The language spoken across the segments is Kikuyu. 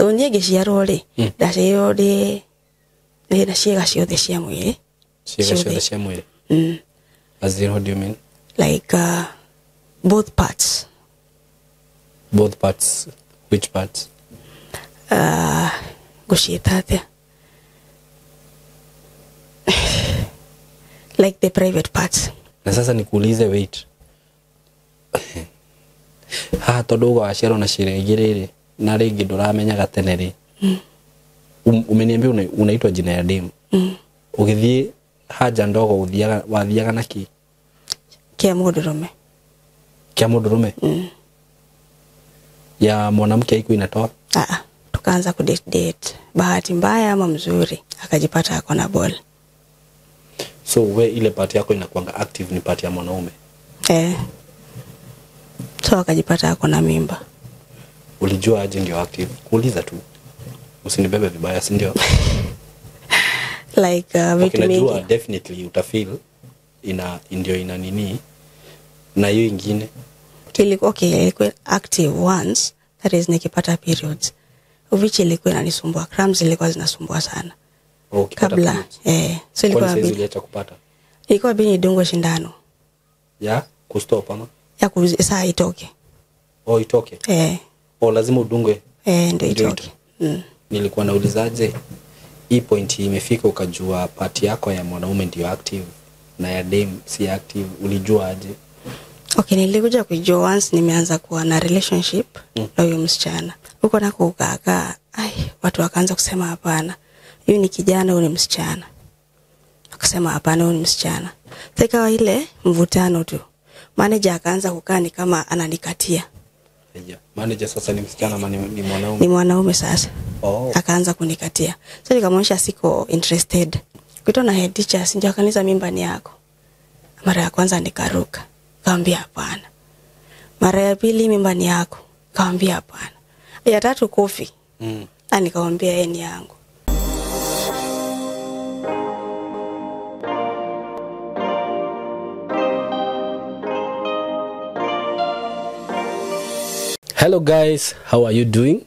Tondũ niĩ ngĩciarwo rĩ, ndaciarirwo ndĩ na ciĩga ciothe cia mwĩrĩ. Ciĩga ciothe cia mwĩrĩ? Mm. As in, what do you mean? Like both parts. Both parts? Which parts? Ngũciĩta atĩa? Like the private parts. Na sasa nikuulize, wait. Haha tondũ uga waciarwo na ciĩga igĩrĩ rĩ, na rĩngĩ ndũramenyaga tene rĩ. Umeniambia unaitwa jina ya demu. Ũgĩthiĩ haja ndogo ũthiaga, wathiaga na kĩ? Kĩa mũndũrũme. Kĩa mũndũrũme? Mm. Ya mwanamke haikuwa inatoa? Ah, tukaanza kudate date. Bahati mbaya ama mzuri, akajipata ako na ball. So we ile part yako inakuanga active ni part ya mwanaume? Eh. So akajipata ako na mimba. Ulijua aje ndio active? Kuuliza tu. Usinibebe vibaya, si ndio? Like vitu Okay, najua mingi. Definitely utafeel ina ndio ina nini na hiyo ingine. Ilikuwa okay, ilikuwa active once, that is nikipata periods. Which ilikuwa inanisumbua, cramps zilikuwa zinasumbua sana. Oh, ukipata kabla, periods. So ilikuwa Kwani saizi inabidi uliacha kupata? Ilikuwa bidi nidungwe shindano. Ya kustop ama? Ya saa itoke. Oh, itoke. Eh. Oh, lazima udungwe. Eh, ndio Ndio itoke. itoke. Mm. Nilikuwa naulizaje hii point imefika ukajua part yako ya mwanaume ndio active na ya dem si active, ulijua aje? Okay, nilikuja kujua once nimeanza kuwa na relationship na huyo msichana. Huko nako kukaa, ai, watu wakaanza kusema hapana. Huyu ni kijana, huyu ni msichana. Akasema hapana, huyu ni msichana. Sasa ikawa ile mvutano tu. Manager akaanza kukaa ni kama ananikatia. Yeah. Manager sasa ni msichana ama ni mwanaume? Ni mwanaume sasa. Oh. Akaanza kunikatia. Sasa nikamwonyesha siko interested. Kuitwa na head teacher, si ndio akaniuliza mimba ni yako. Mara ya kwanza nikaruka. Nikamwambia hapana. Mara ya pili mimba ni yako. Nikamwambia hapana. Ya tatu kofi. Na nikamwambia yeye ni yangu. Hello guys, how are you doing?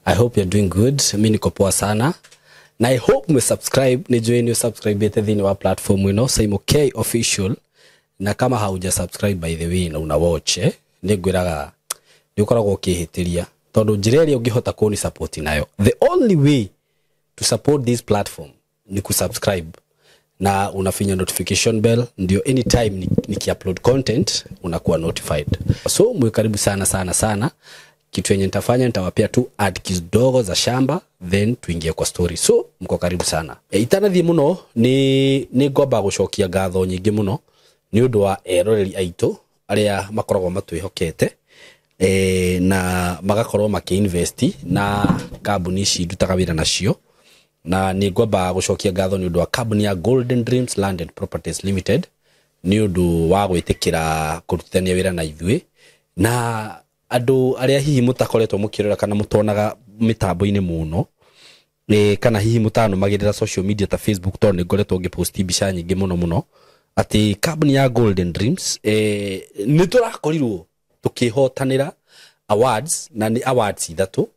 I hope you're doing good. Mimi niko poa sana. Na I hope umesubscribe, ni join you subscribe yete thini wa platform ino Saimo K Official. Na kama hauja subscribe by the way na una watch, ni ngwiraga ni ukoragwo ukihitiria tondu njira ĩrĩa ũngĩhota kũni support nayo. The only way to support this platform ni kusubscribe na unafinya notification bell ndio anytime nikiupload content unakuwa notified. So mwe karibu sana sana sana. Kitu yenye nitafanya nitawapea tu ad kidogo za shamba then tuingie kwa story. So mko karibu sana. Itanathi muno ni ngomba gucokia ngatho nyingi muno ni undu wa eroreri aitu aria makoragwo matwihokete, na magakorwo makiinvest na kambuni ici ndutaga wira nacio. Na ni ngomba gucokia ngatho ni undu wa kambuni ya Golden Dreams Land and Properties Limited ni undu wa gwitikira kurutithania wira na ithuĩ. Na andu aria hihi mutakoretwo mukirora kana mutonaga mitambo-ini muno, kana hihi mutanumagirira social media ta Facebook, tondu ni ngoretwo ngiposti mbica nyingi muno muno ati kambuni ya Golden Dreams, ni turakorirwo tukihotanira awards, na ni awards ithatu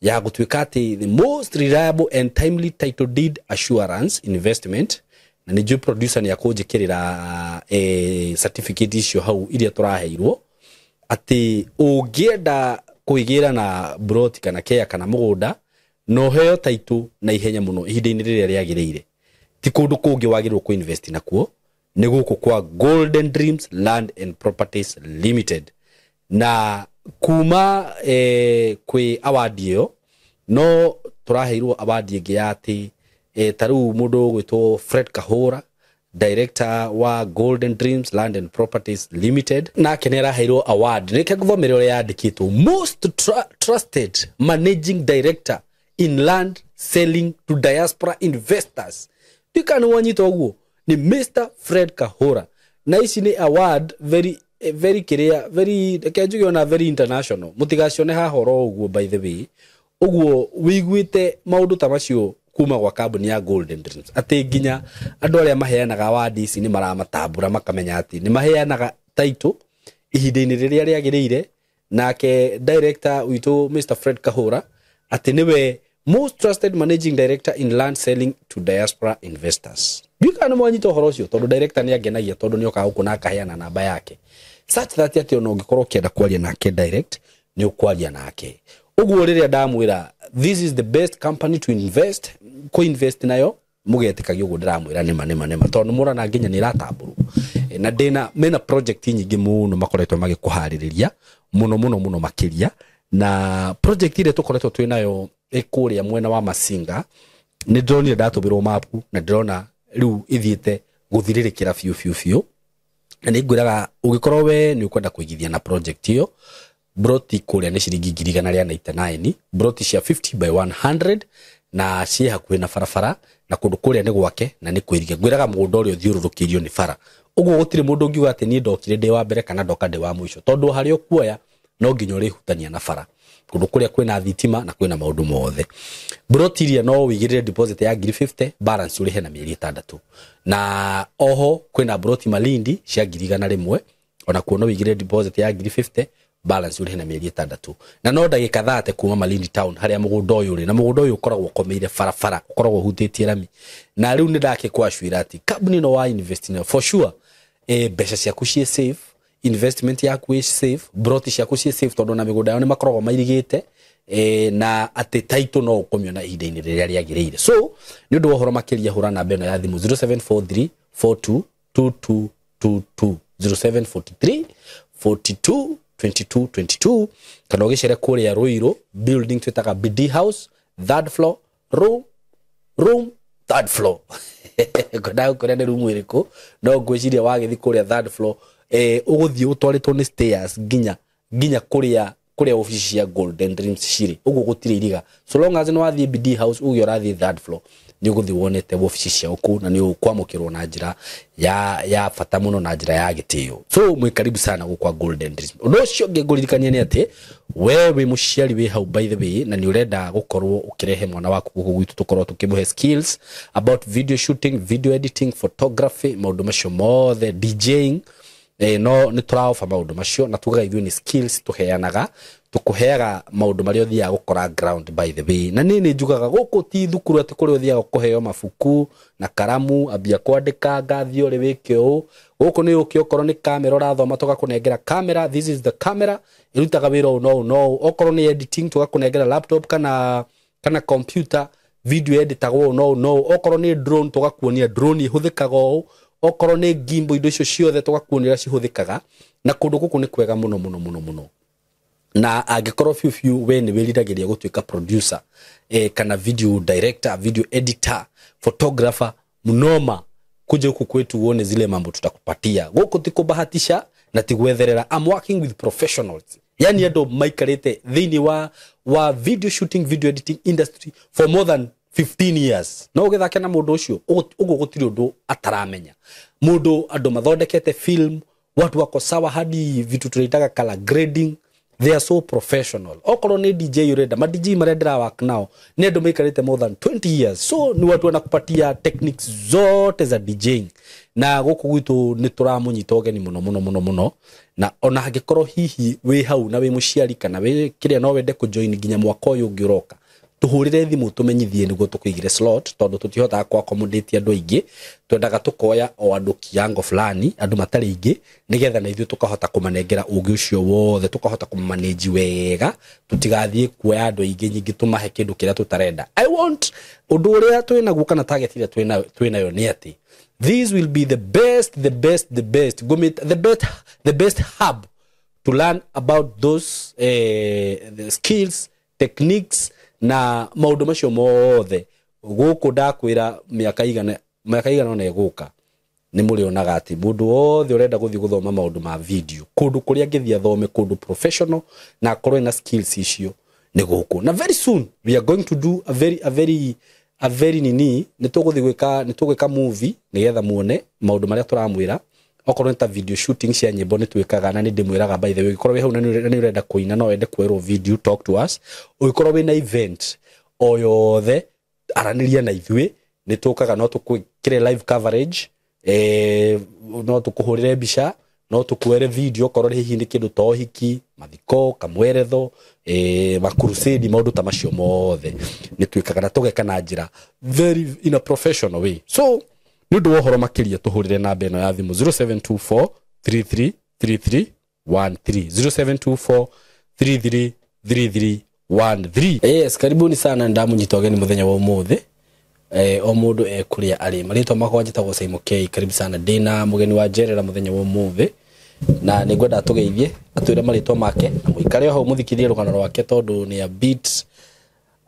ya gutuika ati the most reliable and timely title deed assurance investment. Na ni njũĩ producer ni akunjikirira, certificate icio hau iria turaheirwo ati ungienda kuigira na broti kana kea kana mugunda no heo title na ihenya muno ihinda-inĩ rĩrĩa rĩagĩrĩire. Ti kũndũ kũngĩ wagĩrĩirwo ku invest nakuo, nĩ gũkũ kwa Golden Dreams Land and Properties Limited. Na kuma kwĩ award ĩyo no tũraheirwo award ĩngĩ ya atĩ, ta rĩu mũndũ ũgwĩtwo Fred Kahũra, director wa Golden Dreams Land and Properties Limited, nake nĩ araheirwo award. Reke ngũthomere ũrĩa yandĩkĩtwo: most trusted managing director in land selling to diaspora investors. Ndika nĩ wanyita ũguo, ni Mr Fred Kahũra. Na ici nĩ award very, very kĩrĩa, very, reke njuge ona very international. Mũtigacione haha oro ũguo by the way. Ũguo wĩiguĩte maũndũ ta macio kuma gwa kambuni ya Golden Dreams, atĩ nginya andũ arĩa maheanaga award ici nĩ maramatambũra makamenya atĩ nĩ maheanaga title ihinda-inĩ rĩrĩa rĩagĩrĩire. Nake director witũ Mr Fred Kahũra Atĩ nĩwe most trusted managing director in land selling to diaspora investors. Ndiũĩ kana nĩ mwanyita ũhoro ũcio, tondũ director nĩ angenagia, tondũ nĩ okaga gũkũ na akaheana namba yake such that atĩ ona ũngĩkorwo ũkĩenda kwaria nake direct, nĩ ũkwaria nake. Ũguo rĩrĩa ndamwĩra this is the best company to invest, kũ invest nayo, mũgetĩkagia ũguo ndĩramwĩra nĩma nĩma nĩma, tondũ mũrona nginya nĩ ĩratambũrwo. Na ndĩna mena project nyingĩ mũno makoretwo magĩkũharĩrĩria mũno mũno mũno makĩria, na project ĩrĩa tũkoretwo twĩ nayo ĩ kũrĩa mwena wa Masinga, nĩ ndĩronire ndatũmĩrwo mapu na ndĩrona rĩu ĩthiĩte gũthirĩrĩkĩra biũ biũ biũ. Na nĩ ngwĩraga ũngĩkorwo we nĩ ũkwenda kũigithia na project ĩyo, broti kũrĩa nĩ ciringi 199,000, broti cia 50 by 100, na ciĩ hakuhĩ na barabara, na kũndũ kũrĩa nĩ gwake na nĩ kwĩrige. Ngwĩraga mũgũnda ũrĩa ũthiũrũrũkĩirio nĩ bara, ũguo gũtirĩ mũndũ ũngiuga atĩ niĩ ndokire ndĩ wa mbere kana ndoka ndĩ wa mũico, tondũ harĩa ũkuoya no nginya ũrĩhutania na bara, kũndũ kũrĩa kwĩna thitima na kwĩna maũndũ mothe. Broti iria no ũigĩrĩre deposit ya ngiri 50, balance ũrĩhe na mĩeri 6. Na oho kwĩna broti Malindi cia 100,000, ona kuo no ũigĩrĩre deposit ya ngiri 50, balance ũrĩhe na mĩeri 6. Na no ndagĩka 30 kuma Malindi town harĩa mũgũnda ũyũ ũrĩ, na mũgũnda ũyũ ũkoragwo ũkomeire barabara, ũkoragwo ũhutĩtie rami. Na rĩu nĩ ndakĩkwacwĩra atĩ kambuni ĩno wa invest nayo for sure, mbeca ciaku ciĩ safe, investment yaku ĩ safe, broti ciaku ciĩ safe, tondũ na mĩgũnda yao nĩ makoragwo mairigĩte, na atĩ title no ũkũmĩona ihinda-inĩ rĩrĩa rĩagĩrĩire. So nĩ ũndũ wa ũhoro makĩria, hũra namba ĩno ya thimũ 0743 42 2222, 0743 42 22 22, kana ũgĩcere kũrĩa Ruiru building twĩtaga BD House, third floor, room third floor. Ngwendaga gũkũria nĩ room ĩrĩkũ, no ngwĩciria wagĩthiĩ kũrĩa third floor, ũgũthiĩ ũtwarĩtwo nĩ stairs nginya kũrĩa ofici cia Golden Dreams cirĩ. Ũguo gũtirĩ iriga, so long as nĩ wathiĩ BD House, uge ũrathiĩ third floor, nĩ ũgũthiĩ wonete ofici ciao kũu, na nĩ ũkwamũkĩrwo na njĩra ya bata mũno na njĩra ya gĩtĩo. So mwĩ karibu sana gũkũ kwa Golden Dreams. Ũndũ ũcio ũngĩ ngũririkania nĩ atĩ we wĩ mũciari wĩ hau by the way, na nĩ ũrenda gũkorwo ũkĩrehe mwana waku gũkũ gwitũ, tũkorwo tũkĩmũhe skills about video shooting, video editing, photography, maũndũ macio mothe, DJing, no nĩ tũraoba maũndũ macio, na tugaga ithuĩ nĩ skills tũheanaga, tũkũheaga maũndũ marĩa ũthiaga gũkora ground by the way. Na niĩ nĩ njugaga gũkũ ti thukuru atĩ kũrĩa ũthiaga kũheo mabuku na karamu, ambia kwandĩka ngathi ũrĩ wĩke ũũ. Gũkũ nĩ ũkĩ okorwo nĩ kamera ũrathoma, tũgakũnengera kamera, this is the camera, ĩrutaga wĩra ũũ no ũũ no ũũ. Okorwo nĩ editing, tũgakũnengera laptop kana computer, video editagwo ũũ no ũũ no ũũ. Okorwo nĩ drone, tũgakuonia drone ĩhũthĩkaga ũũ. Okorwo nĩ gimbal, indo icio ciothe tũgakuonia ũrĩa cihũthĩkaga. Na kũndũ gũkũ nĩ kwega mũno mũno mũno mũno. Na angĩkorwo biũ biũ we nĩ wĩriragĩria gũtuĩka producer, kana video director, video editor, photographer mnoma, kuja huku kwetu uone zile mambo tutakupatia. Gũkũ ti kũbahatisha na ti gwetherera. I'm working with professionals, yani andũ maikarĩte thĩinĩ wa video shooting, video editing industry for more than 15 years. No ũgĩthake na mũndũ ũcio, ũguo gũtirĩ ũndũ ataramenya. Mũndũ andũ mathondekete film, watu wako sawa, hadi vitu tunaitaga color grading, they are so professional. Okorwo nĩ DJ ũrenda, ma DJ marĩa ndĩra work nao nĩ andũ maikarĩte more than 20 years, so ni watu wanakupatia techniques zote za DJing. Na gũkũ gwitũ nĩ tũramũnyita ũgeni mũno mũno mũno mũno. Na ona angĩkorwo hihi wĩ hau na wĩ mũciari kana wĩ kĩrĩa no wende kũjoin nginya mwaka ũyũ ũngĩ ũroka, tũhũrĩre thimũ tũmenyithie nĩguo tũkũigĩre slot, tondũ tũtihotaga kũ accommodate andũ aingĩ. Twendaga tũkoya o andũ kiango fulani, andũ matarĩ aingĩ, nĩgetha na ithuĩ tũkahota kũmanengera ũgĩ ũcio wothe, tũkahota kũmanage wega, tũtigathiĩ kuoya andũ aingĩ nyingĩ tũmahe kĩndũ kĩrĩa tũtarenda. I want ũndũ ũrĩa twĩnaguo kana target ĩrĩa twĩnayo nĩ atĩ this will be the best, the best, the best, Gomit, the best, the best hub to learn about those the skills, techniques na maũndũ macio mothe. Gũkũ ndakwĩra mĩaka igana ona ĩgũka nĩ mũrĩonaga atĩ mũndũ wothe ũrenda gũthiĩ gũthoma maũndũ ma video kũndũ kũrĩa angĩthiĩ athome kũndũ professional na akorwo ena skills icio nĩ gũkũ. Na very soon we are going to do a very nini, nĩ tũgũthiĩ gwĩka, nĩ tũgwĩka movie nĩgetha muone maũndũ marĩa tũramwĩra. Okorwo nĩ ta video shooting cia nyĩmbo nĩ twĩkaga, na nĩ ndĩmwĩraga by the way, ũngĩkorwo wĩ hau na nĩ ũrenda kũina, no wende kuoerwo video, talk to us. Ũngĩkorwo wĩna event o yothe, aranĩria na ithuĩ, nĩ tũkaga no tũkwĩkĩre live coverage, no tũkũhũrĩre mbica. No tukuere video korwo hihi ni kindu ta uhiki, mathiko, kamweretho, makurusedi, maundu ta macio mothe ni twikaga na tugeka na njira very in a professional way. So ni undu wa uhoro makiria tuhurire namba ino ya thimu 0724 33 33 13 0724 33 33 13. Yes, karibuni sana ndamunyita ũgeni mũthenya wa ũmũthĩ. O mũndũ ekũrĩa arĩ, marĩtwa makwa njĩtagwo Simon K. Karibu sana, ndĩna mũgeni wa njerera mũthenya wa ũmũthĩ na nĩngwenda atũgeithie, atwĩre marĩtwa make na mũikare o hau mũthikĩrie rũgano rwake tondũ nĩ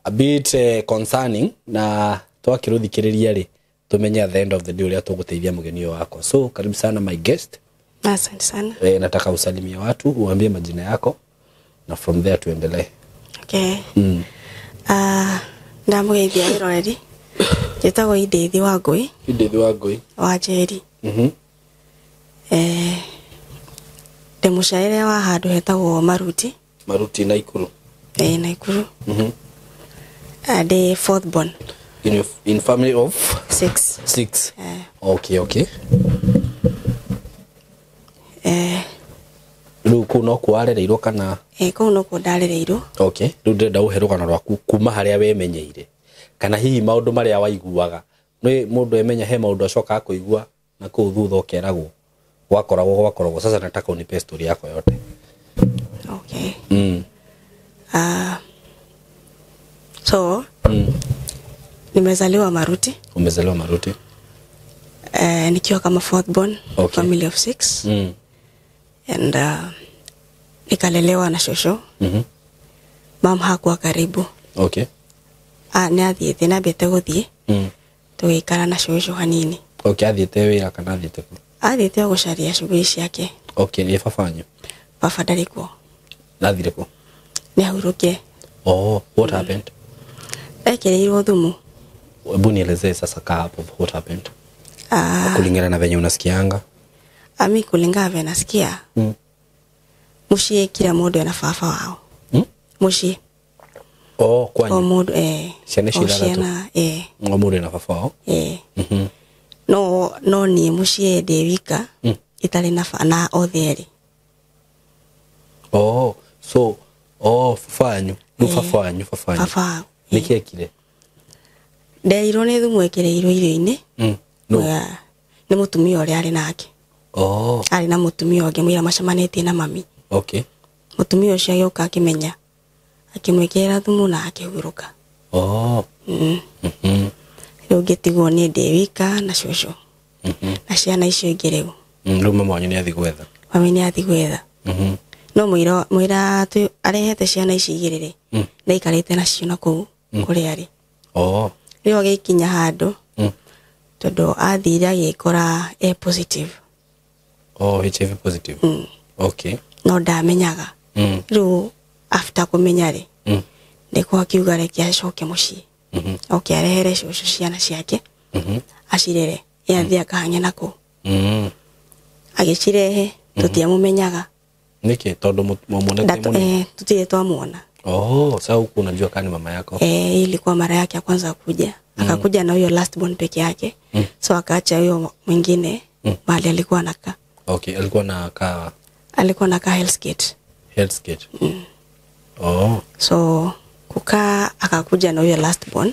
a bit concerning, na twakĩrũthikĩrĩria rĩ tumenye at the end of the day ũrĩa tũgũteithia mũgeni ũyũ wakwa. So karibu sana, my guest. Asante sana. Nataka usalimie watu, uambie majina yako na from there tuendelee. Okay. Ndamũgeithia wĩroreri. Njĩtagwo Indĩthi wa Ngũi. Indĩthi wa Ngũi. Wa Njeri. Ndĩ mũciarĩre wa handũ hetagwo Maruti. Maruti, Naikuru. Eh, Naikuru. Ndĩ fourth born. In family of six. Six. Eh. Okay. Rĩu kũu no kuo warereirwo kana? Kũu nokuo ndarereirwo. Okay, rĩu ndĩrenda ũhe rũgano rwaku kuma harĩa wemenyeire kana hihi maũndũ marĩa waiguaga. Nĩ mũndũ emenya he maũndũ acokaga kũigua na kũu thutha ũkeragwo gwakoragwo gwakoragwo. Sasa nataka unipe story yako yote. Okay. So nimezaliwa Maruti. Umezaliwa Maruti. Nikiwa kama fourth born, family of six. And nikalelewa na shosho. Mam hakuwa karibu. Nĩ athiĩte nambĩte gũthiĩ. Tũgĩikara na shosho hanini. Okay, athiĩte wĩra kana athiĩte kũ? Athiĩte o gũcaria shughuli ciake. Okay, nĩ baba wanyu? Baba ndarĩ kuo. Athire kũ? Nĩ ahurũkire. Oh, what happened? Ekĩrĩirwo thumu. Hebu nielezee sasa, kaa hapo, what happened? Kulingana na venye unasikianga. Ami kulingana vile nasikia, muciĩ kila mũndũ ena baba wao. Muciĩ. Oh, O kwanyu. mũndũ Ciana ici o ithathatũ. ciana. O mũndũ ena baba wao. No niĩ mũciĩ ndĩ wika itarĩ na na othe erĩ. Oh, so oh, baba wanyu. Rĩu baba wanyu, baba wanyu. Baba wao. Nĩkĩ ekire? Nderirwo nĩ thumu ekĩrĩirwo irio-inĩ. No. Nĩ mũtumia ũrĩa arĩ nake. Arĩ na mũtumia ũngĩ mũira macemanĩtie na mami. Mũtumia ũcio agĩũka akĩmenya, akĩmwĩkĩrĩra thumu na akĩhurũka. Rĩu ngĩtigwo niĩ ndĩ wika na cũcũ na ciana icio ingĩ rĩu. Rĩu mama wanyu nĩ athi gwetha. Mami nĩ athi gwetha. No mũira mũira arehete ciana ici igĩrĩ rĩ, nĩaikarĩte nacio na kũu kũrĩa arĩ. Rĩu agĩkinya handũ, tondũ athire agĩkora e positive. Oh, HIV positive. No ndamenyaga. Rĩu after kũmenya rĩ, nĩkuo akiuga reke acoke mũciĩ, oke arehere cũcũ ciana ciake acirere, ye athiĩ akahang'e nakũu. Agĩcirehe tũtiamũmenyaga. Nĩkĩ? Tondũ mwamuonete mũnini? Tũtirĩ twamuona. Oh, sasa huku unajua kani mama yako. Eh, ilikuwa mara yake ya kwanza kuja. Akakuja na huyo last born peke yake. So akaacha huyo mwingine mahali alikuwa anakaa. Okay, alikuwa na kaa? Alikuwa anakaa Hell's Gate. Hell's Gate. Oh. So kukaa, akakuja na huyo last born.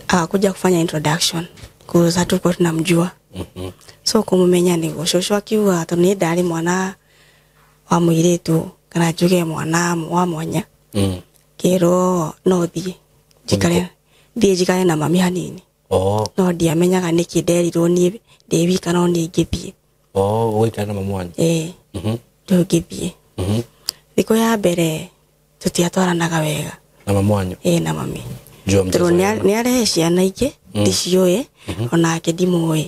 Akakuja kufanya introduction. Cause hatukuwa tunamjua. So kumumenya niguo cũcũ akiuga tondũ niĩ ndarĩ mwana wa mũirĩtu kana njuge mwana wa mwanya, kĩrwo no thiĩ njikare, thiĩ njikare na mami hanini. No ndiamenyaga nĩkĩ nderirwo niĩ ndĩ wika no niĩ ngĩthiĩ. Oh, ũgũikara na mamu wanyu. Ĩĩ. Rĩu ngĩthiĩ. Thikũ ya mbere tũtiatwaranaga wega. Na mamu wanyu. Ĩĩ, na mami. Jua tondũ mchezo wenu. Nĩ arehe ciana ingĩ ndiciũĩ, onake ndimũĩ.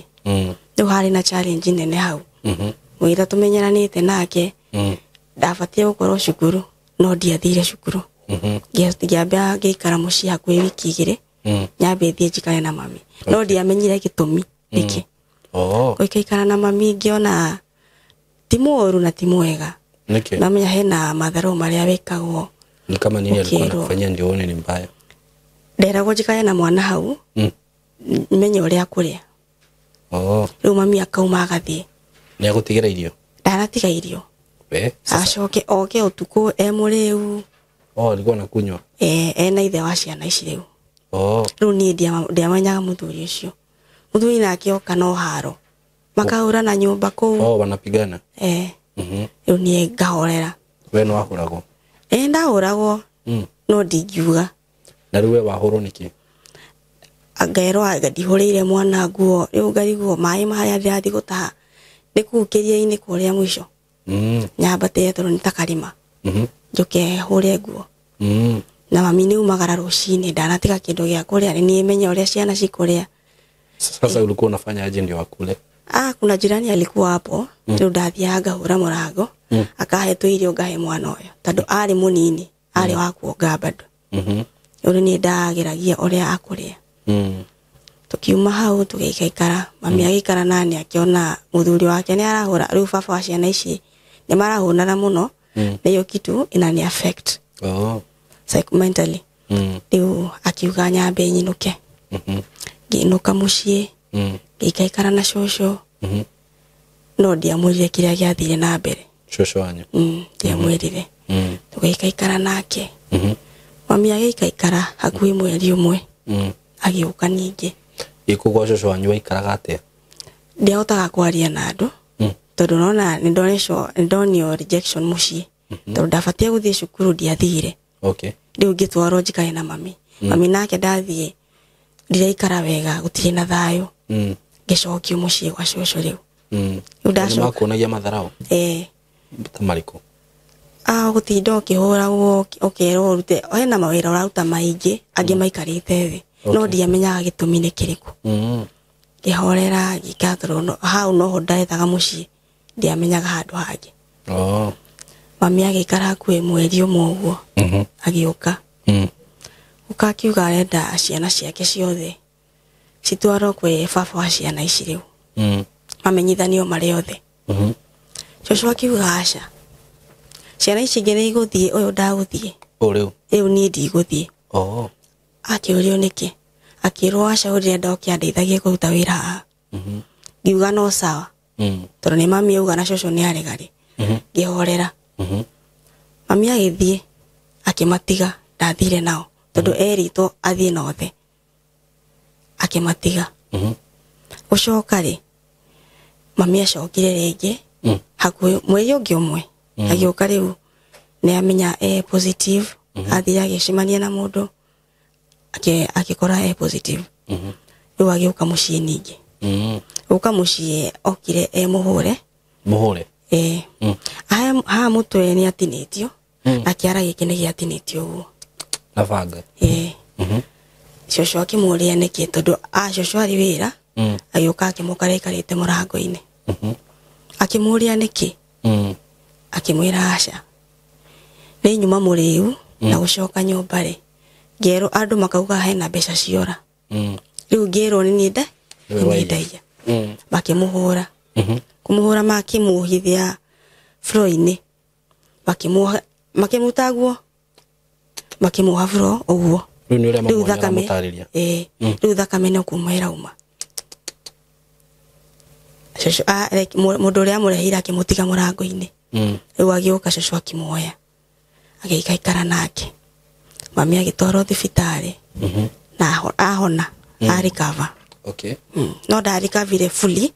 Rĩu harĩ na challenge nene hau. Mũira tũmenyeranĩte nake, ndabatie gũkorwo cukuru no ndiathire cukuru. Ngĩamba ngĩikara mũciĩ hakuhĩ wiki 2, nyambe thiĩ njikare na mami, no ndiamenyire gĩtũmi nĩkĩ. Gũikaikara na mami ngĩona ti mũũru na ti mwega. Nĩkĩ? Namenya hena matharũ marĩa wĩkagwo. Ni kama nini alikuwa Ukĩrwo. anakufanyia ndio uone ni mbaya? Nderagwo njikare na mwana hau, menye ũrĩa akũrĩa. Rĩu mami akauma agathiĩ. Nĩ agũtigĩra irio? Ndanatiga irio. We sasa. Acoke oke ũtukũ e mũrĩu. Oh, alikuwa anakunywa. Ena ithe wa ciana ici rĩu. Oh. Rĩu niĩ ndiamenyaga mũthuri ũcio. Mũthuri nake oka no haro. Makahũrana nyũmba kũu. Oh, wanapigana. Rĩu niĩ ngahorera. We no wahũragwo? Ndahũragwo. No ndingiuga. Na rĩu we wahũrwo nĩkĩ? Ngerwo anga ndihũrĩire mwana nguo. Rĩu ngarigwo maĩ marĩa ndĩrathiĩ gũtaha nĩ kũu kĩria-inĩ kũrĩa mũico. Nyambatĩre tondũ nĩ ta karĩma. Njũke hũre nguo. Na mami nĩ umagara rũcinĩ ndanatiga kĩndũ gĩa kũrĩa, nĩ niĩ menye ũrĩa ciana cikũrĩa. Sasa ulikuwa unafanya aje ndio wakule? Kuna jirani alikuwa hapo. Rĩu ndathiaga ngahũra mũrango, akahe tũirio ngahe mwana ũyũ tondũ arĩ mũnini, arĩ wa kuonga bado. Rĩu niĩ ndageragia ũrĩa akũrĩa. Tukiuma hau tũgĩikaikara, mami agĩikara nani akĩona mũthuri wake nĩ arahũra. Rĩu baba wa ciana ici nĩ marahũrana mũno, na hiyo kitu inani affect. Oh. Psychomentally. Rĩu akiuga nyambe nyinũke. Ngĩinũka mũciĩ, ngĩikaikara na cũcũ. No ndiamwĩrire kĩrĩa gĩathire na mbere. Cũcũ wanyu? Ndiamwĩrire. Tũgĩikaikara nake. Mami agĩikaikara hakuhĩ mweri ũmwe. Agĩũka ningĩ. Ĩkũ gwa cũcũ wanyu waikaraga atĩa? Ndiahotaga kwaria na andũ, tondũ nona nĩndonio rejection mũciĩ. Tondũ ndabatiĩ gũthiĩ cukuru ndiathire. Okay. Rĩu ngĩtwarwo njikare na mami. Mami nake ndathiĩ ndiraikara wega, gũtirĩ na thayũ. Ngĩcokio mũciĩ gwa cũcũ rĩu. Rĩu ndacoka. Nĩmakuonagia matharau? Ta marĩkũ? Gũtinda ũkĩhũragwo, ũkerwo ũrute, hena mawĩra ũraruta maingĩ, angĩ maikarĩte thĩ. No ndiamenyaga gĩtũmi nĩ kĩrĩkũ. Ngĩhorera, ngĩikara tondũ hau noho ndethaga mũciĩ, ndiamenyaga handũ hangĩ. Oh. Mami agĩikara hakuhĩ mweri ũmwe ũguo, agĩũka. Ũka akiuga arenda ciana ciake ciothe citwarwo kwĩ baba wa ciana ici rĩu. Mamenyithanio marĩ othe. Cũcũ akiuga aca, ciana ici ingĩ nĩ igũthiĩ, ũyũ ndagũthiĩ. O rĩu? Rĩu niĩ ndigũthiĩ. Oh. Akĩũrio nĩkĩ? Akĩrwo aca, ũrĩa oke andeithagie kũruta wĩra haha. Ngiuga no sawa. Tondũ nĩ mami auga na cũcũ nĩ arega rĩ. Ngĩhorera. Mami agĩthiĩ akĩmatiga, ndathire nao tondũ erĩtwo athiĩ na othe. Akĩmatiga. Gũcoka rĩ, mami acokire rĩngĩ hakuhĩ mweri ũngĩ ũmwe. Agĩũka rĩu nĩ amenya e positive, athire agĩcemania na mũndũ akĩkora e positive. Rĩu agĩũka mũciĩ ningĩ. Gũka mũciĩ okire e mũhũre. Mũhũre? Haha mũtwe nĩ atinĩtio, na kĩara gĩkĩ nĩ gĩatinĩtio ũguo. Na banga? Cũcũ akĩmũũria nĩkĩ, tondũ cũcũ arĩ wĩra, agĩũka akĩmũkora aikarĩte mũrango-inĩ. Akĩmũũria nĩkĩ? Akĩmwĩra aca, nĩ nyuma mũrĩu na gũcoka nyũmba rĩ, ngerwo andũ makauga hena mbeca ciora. Rĩu ngĩrwo nĩ niĩ Nĩwe nĩ ndaiya. Makĩmũhũra. Kũmũhũra makĩmuohithia floor-inĩ. Makĩmuta nguo, makĩmuoha floor ũguo. Rĩu nĩ ũrĩa Rĩu mamuonaga thakame, mũtarĩria. Rĩu thakame no kuma ĩrauma. Cũcũ, mũndũ ũrĩa amũreheire akĩmũtiga mũrango-inĩ. Rĩu agĩũka cũcũ akĩmuoya, agĩikaikara nake. Mami agĩtwarwo thibitarĩ. Na ahona, arĩkava. Okay. No ndarĩkavire fully,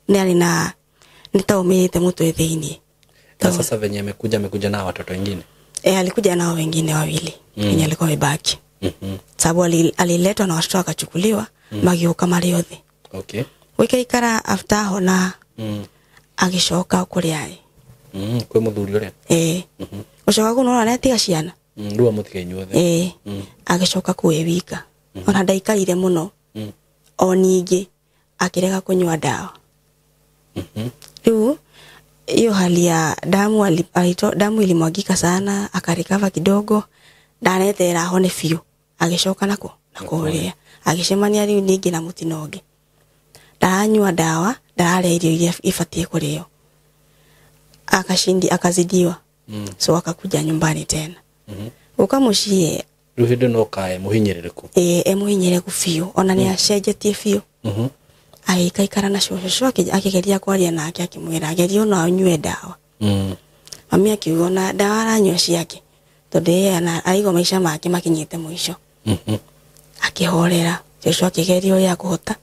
nĩ arĩ na nĩ ta ũmĩrĩte mũtwe thĩiniĩ. Na sasa venye amekuja na watoto wengine? Alikuja nao wengine wawili. Wenye alikuwa amebaki. Sababu aliletwa na watoto akachukuliwa, magĩũka marĩ othe. Okay. Gũikaikara after ahona, agĩcoka kũrĩa arĩ. Kwĩ mũthuri ũrĩa? Gũcoka kũu nĩwona nĩatiga ciana? Rĩu amũtiga inyuothe. Agĩcoka kũu e wika. Ona ndaikarire mũno. O ningĩ akĩrega kũnyua ndawa. Rĩu hiyo hali ya damu damu ilimwagika sana, akarecover kidogo, ndaneterera ahone biũ, agĩcoka nako na kũrĩa. Agĩcemania rĩu ningĩ na mũtino ũngĩ. Ndaranyua ndawa, ndararĩa irio iria ibatiĩ kũrĩo. Akashindi, akazidiwa. So akakuja nyumbani tena. Uka mũciĩ Rĩu hĩndĩ no kae mũhinyĩrĩrĩku. E mũhinyĩrĩrĩku biũ, ona nĩ acenjetie biũ. Agĩikaikara na cũcũ, cũcũ akĩgeria kwaria nake akĩmwĩra agerie ona anyue ndawa. Mami akiuga ona ndawa aranyua ciake tondũ yeye aigua maica make makinyĩte mũico. Akĩhorera, cũcũ akĩgeria ũrĩa akũhota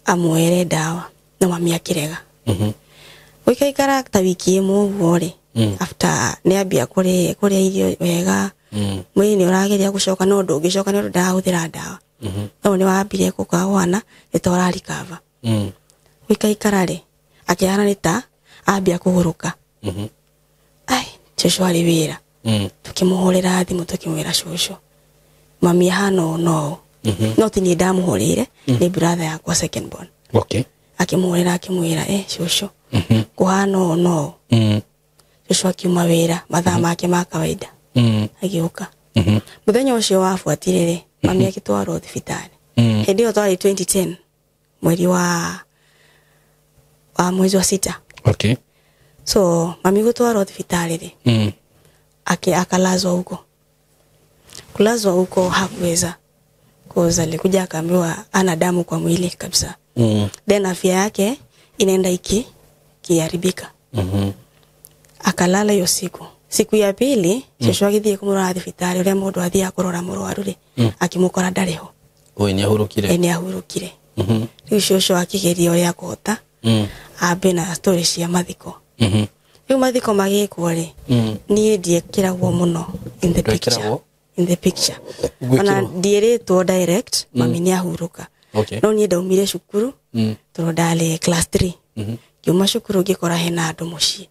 amwere ndawa no mami akĩrega. Gũikaikara ta wiki ĩmwe ũguo rĩ, after nĩ ambia kũrĩa irio wega, mwĩrĩ nĩ ũrageria gũcoka no ndũngĩcoka nĩ ũndũ ndarahũthĩra ndawa. No nĩ wambire kũkawana nĩ ta ũrarikava. Gũikaikara rĩ, akĩhana nĩ ta ambia kũgũrũka. Ai, cũcũ arĩ wĩra. Tukĩmũhũrĩra thimũ tukĩmwĩra cũcũ mami ahana ũũ no ũũ. No ti niĩ ndamũhũrĩire, nĩ brother yakwa second born. Akĩmũhũrĩra akĩmwĩra cũcũ kũhana ũũ no ũũ. Cũcũ akiuma wĩra mathaa make ma kawaida agĩũka. Mũthenya ũcio wabuatire rĩ, mami agĩtwarwo thibitarĩ. Hĩndĩ ĩyo twarĩ 2010 mweri wa mwezi wa 6. So mami gũtwarwo thibitarĩ rĩ, akalazwa huko. Kulazwa huko hakuweza. Cause alikuja akaambiwa ana damu kwa mwili kabisa. Then afya yake inaenda ikiharibika. Akalala hiyo siku. Siku ya pili, cũcũ agĩthiĩ kũmũrora thibitarĩ ũrĩa mũndũ athiaga kũrora mũrwaru rĩ, akĩmũkora ndarĩ ho. Oi, nĩ ahurũkire. Nĩ ahurũkire. Rĩu cũcũ akĩgeria ũrĩa akũhota, ambe na story cia mathiko. Rĩu mathiko magĩkwo rĩ, niĩ ndiekĩragwo mũno in the picture. In the picture. Ona ndierĩtwo direct, mami nĩ ahurũka. No niĩ ndaumire cukuru, tondũ ndarĩ class 3. Ngiuma cukuru ngĩkora hena andũ mũciĩ.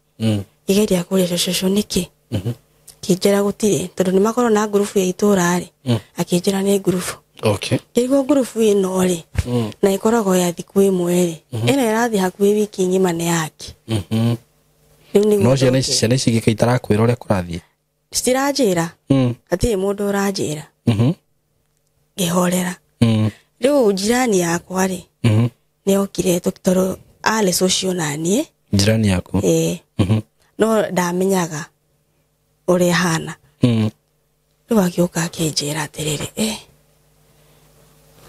Ngĩgeria kũria cũcũ nĩkĩ? Akĩnjĩra gũtirĩ, tondũ nĩ makorwo na ngurubu ya itũũra rĩ, akĩnjĩra nĩ ngurubu. Ngĩrigwo ngurubu ĩno rĩ, na ĩkoragwo ya thikũ ĩmwe rĩ, ĩno ĩrathiĩ hakuhĩ wiki ng'ima nĩ yake. No ciana ici gĩka itarakwĩra ũrĩa kũrathiĩ? Citiranjĩra. Hatirĩ mũndũ ũranjĩra. Ngĩhorera. Rĩu jirani yakwa rĩ, nĩ okire tondũ arĩ social na niĩ. Jirani yaku? Ĩĩ. No ndamenyaga ũrĩa ahana. Rĩu agĩũka akĩnjĩra atĩrĩrĩ,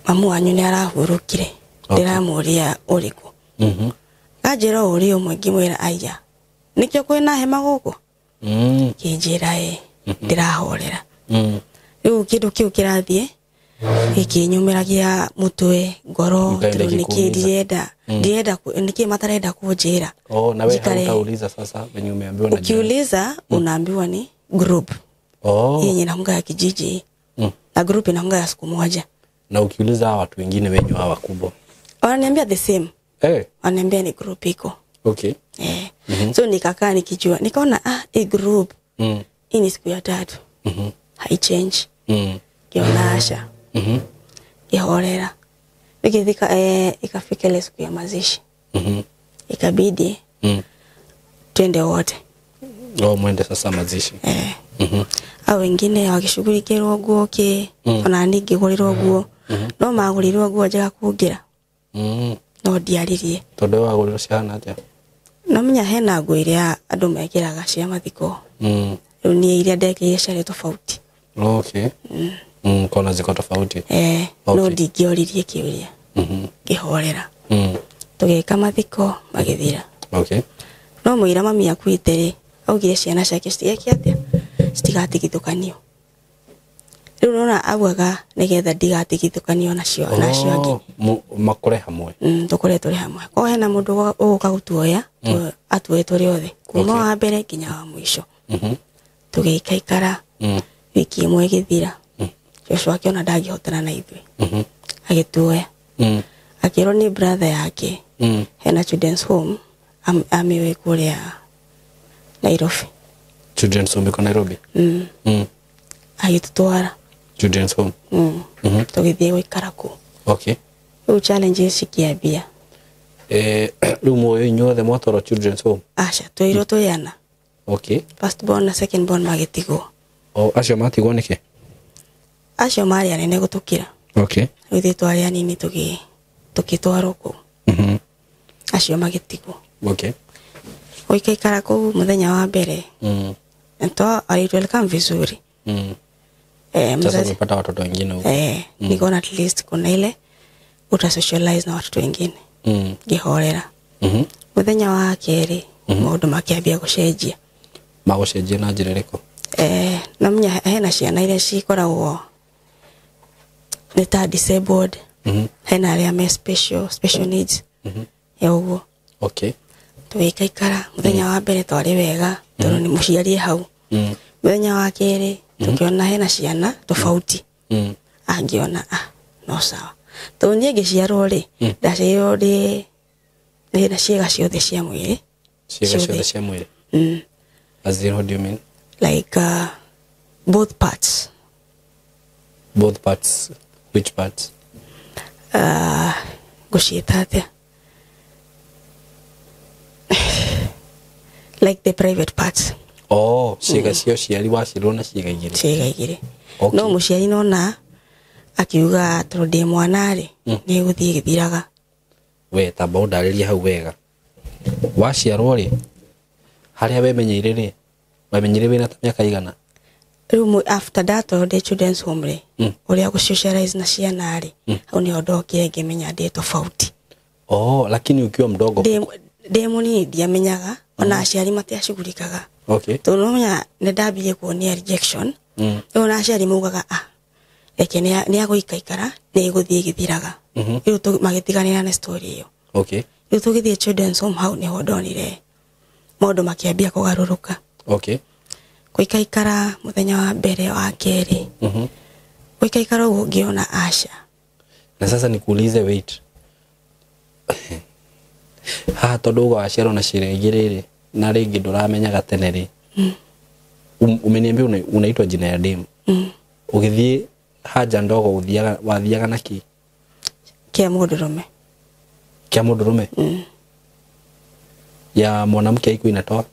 mamu wanyu nĩ arahurũkire. Ndĩramũria ũrĩkũ. Anjĩra ũrĩ ũmwe ngĩmwĩra aya. Nĩkĩo kwĩna hema gũkũ? Kĩnjĩra ĩ, ndĩrahorera. Rĩu kĩndũ kĩu kĩrathiĩ gĩkĩnyumĩragia mũtwe, ngoro, tondũ nĩkĩ ndirenda, ndirenda nĩkĩ matarenda kũnjĩra. Oh, na wewe hautauliza sasa venye umeambiwa na jirani. Ukiuliza unaambiwa ni group. Yenye inakunga ya kijiji. Na group inakunga ya siku moja. Na ukiuliza watu wengine wenye hawa wakubwa, wananiambia the same. Wananiambia ni group iko. So nikakaa nikijua, nikaona hii group hii ni siku ya 3. Hai change. Kiona asha. Kihorera. Nikithika ikafika ile siku ya mazishi. Ikabidi twende wote. Mwende sasa mazishi. Au wengine wakishughulikirwo nguo ki, ona niĩ ngĩgũrĩrwo nguo. No magũrĩrwo nguo njega kũngĩra. No ndiaririe. Tondũ wagũrĩrwo cihana atĩa? No menya hena nguo iria andũ mekĩraga cia mathiko. Rĩu niĩ iria ndekĩrire ciarĩ tofauti. Kona ziko tofauti. No ndingĩoririe kĩũria. Ngĩhorera. Tũgĩka mathiko magĩthira. No mũira mami akuĩte rĩ, augire ciana ciake citigeke atĩa? Citigatigithũkanio. Rĩu nona augaga nĩgetha ndigatigithũkanio nacio nacio angĩ. Makore hamwe. Tũkore tũrĩ hamwe. Korwo hena mũndũ ũgũka gũtuoya, atuoe tũrĩ othe. Kuma wa mbere nginya wa mũico. Tũgĩikaikara wiki ĩmwe ĩgĩthira. Cũcũ akĩona ndangĩhotana na ithuĩ. Agĩtuoya. Akĩrwo nĩ brother yake. Hena children's home amĩoe kũrĩa Nairobi. Children's home iko Nairobi? Agĩtũtwara Children's home. Tũgĩthiĩ gũikara kũu. Rĩu challenges cikĩambia. Rĩu muoyo inyuothe mwatwarwo children's home? Aca, twĩrirwo twĩ ana. First born na second born magĩtigwo. Acio matigwo nĩkĩ? Acio marĩ anene gũtũkĩra. Rĩu ithuĩ twarĩ anini tũgĩtwarwo kũu. Acio magĩtigwo. Gũikaikara kũu mũthenya wa mbere. Alituelekam vizuri. Sasa umepata watoto wengine huko. Nikaona at least kuna ile uta socialize na watoto wengine. Ngĩhorera. Mũthenya wa kerĩ maũndũ makĩambia gũcenjia. Magũcenjia na njĩra ĩrĩkũ? Na menya hena ciana iria cikoragwo nĩ ta disabled. Hena arĩa me special needs. Ya ũguo. Okay. Tũgĩikaikara mũthenya wa mbere twarĩ wega tondũ nĩ mũciari e hau. Mũthenya wa kerĩ tũkĩona hena ciana tofauti. Angĩona no sawa. Tondũ niĩ ngĩciarwo rĩ, ndaciarirwo ndĩ na ciĩga ciothe cia mwĩrĩ. Ciĩga ciothe cia mwĩrĩ? As in, what do you mean? Like both parts. Both parts? Which parts? Ngũciĩta atĩa? Like the private parts. Oh, ciĩga cia ũciari waciarirwo na ciĩga igĩrĩ. Ciĩga igĩrĩ. Okay. No mũciari nona akiuga tondũ ndĩ mwana rĩ, nĩ gũthiĩ gĩthiraga. We tamba ũndarĩrie hau wega. Waciarwo rĩ, harĩa wemenyeire rĩ, wemenyeire wĩna ta mĩaka igana? Rĩu after that ndĩ children's home rĩ, ũrĩa gũ-socialize na ciana rĩ, hau nĩho ndokire ngĩmenya ndĩ tofauti. Oh, lakini ukiwa mdogo. Ndĩ mũnini ndiamenyaga, ona aciari matiacugurikaga. Okay. Tondũ nomenya nĩ ndambirie kuonia rejection. Rĩu ona aciari maugaga reke nĩ agũikaikara, nĩ ĩgũthiĩ ĩgĩthiraga. Rĩu magĩtiganĩra na story ĩyo. Okay. Rĩu tũgĩthiĩ children's home hau nĩho ndonire maũndũ makĩambia kũgarũrũka. Okay. Gũikaikara mũthenya wa mbere wa kerĩ. Gũikaikara ũguo ngĩona aca. Na sasa nikuulize, wait. Haha tondũ uga waciarwo na ciĩga igĩrĩ rĩ, na rĩngĩ ndũramenyaga tene rĩ. Umeniambia unaitwa jina ya demu. Ũgĩthiĩ haja ndogo wathiaga na kĩ? Kĩa mũndũrũme. Kĩa mũndũrũme? Ya mwanamke haikuwa inatoa?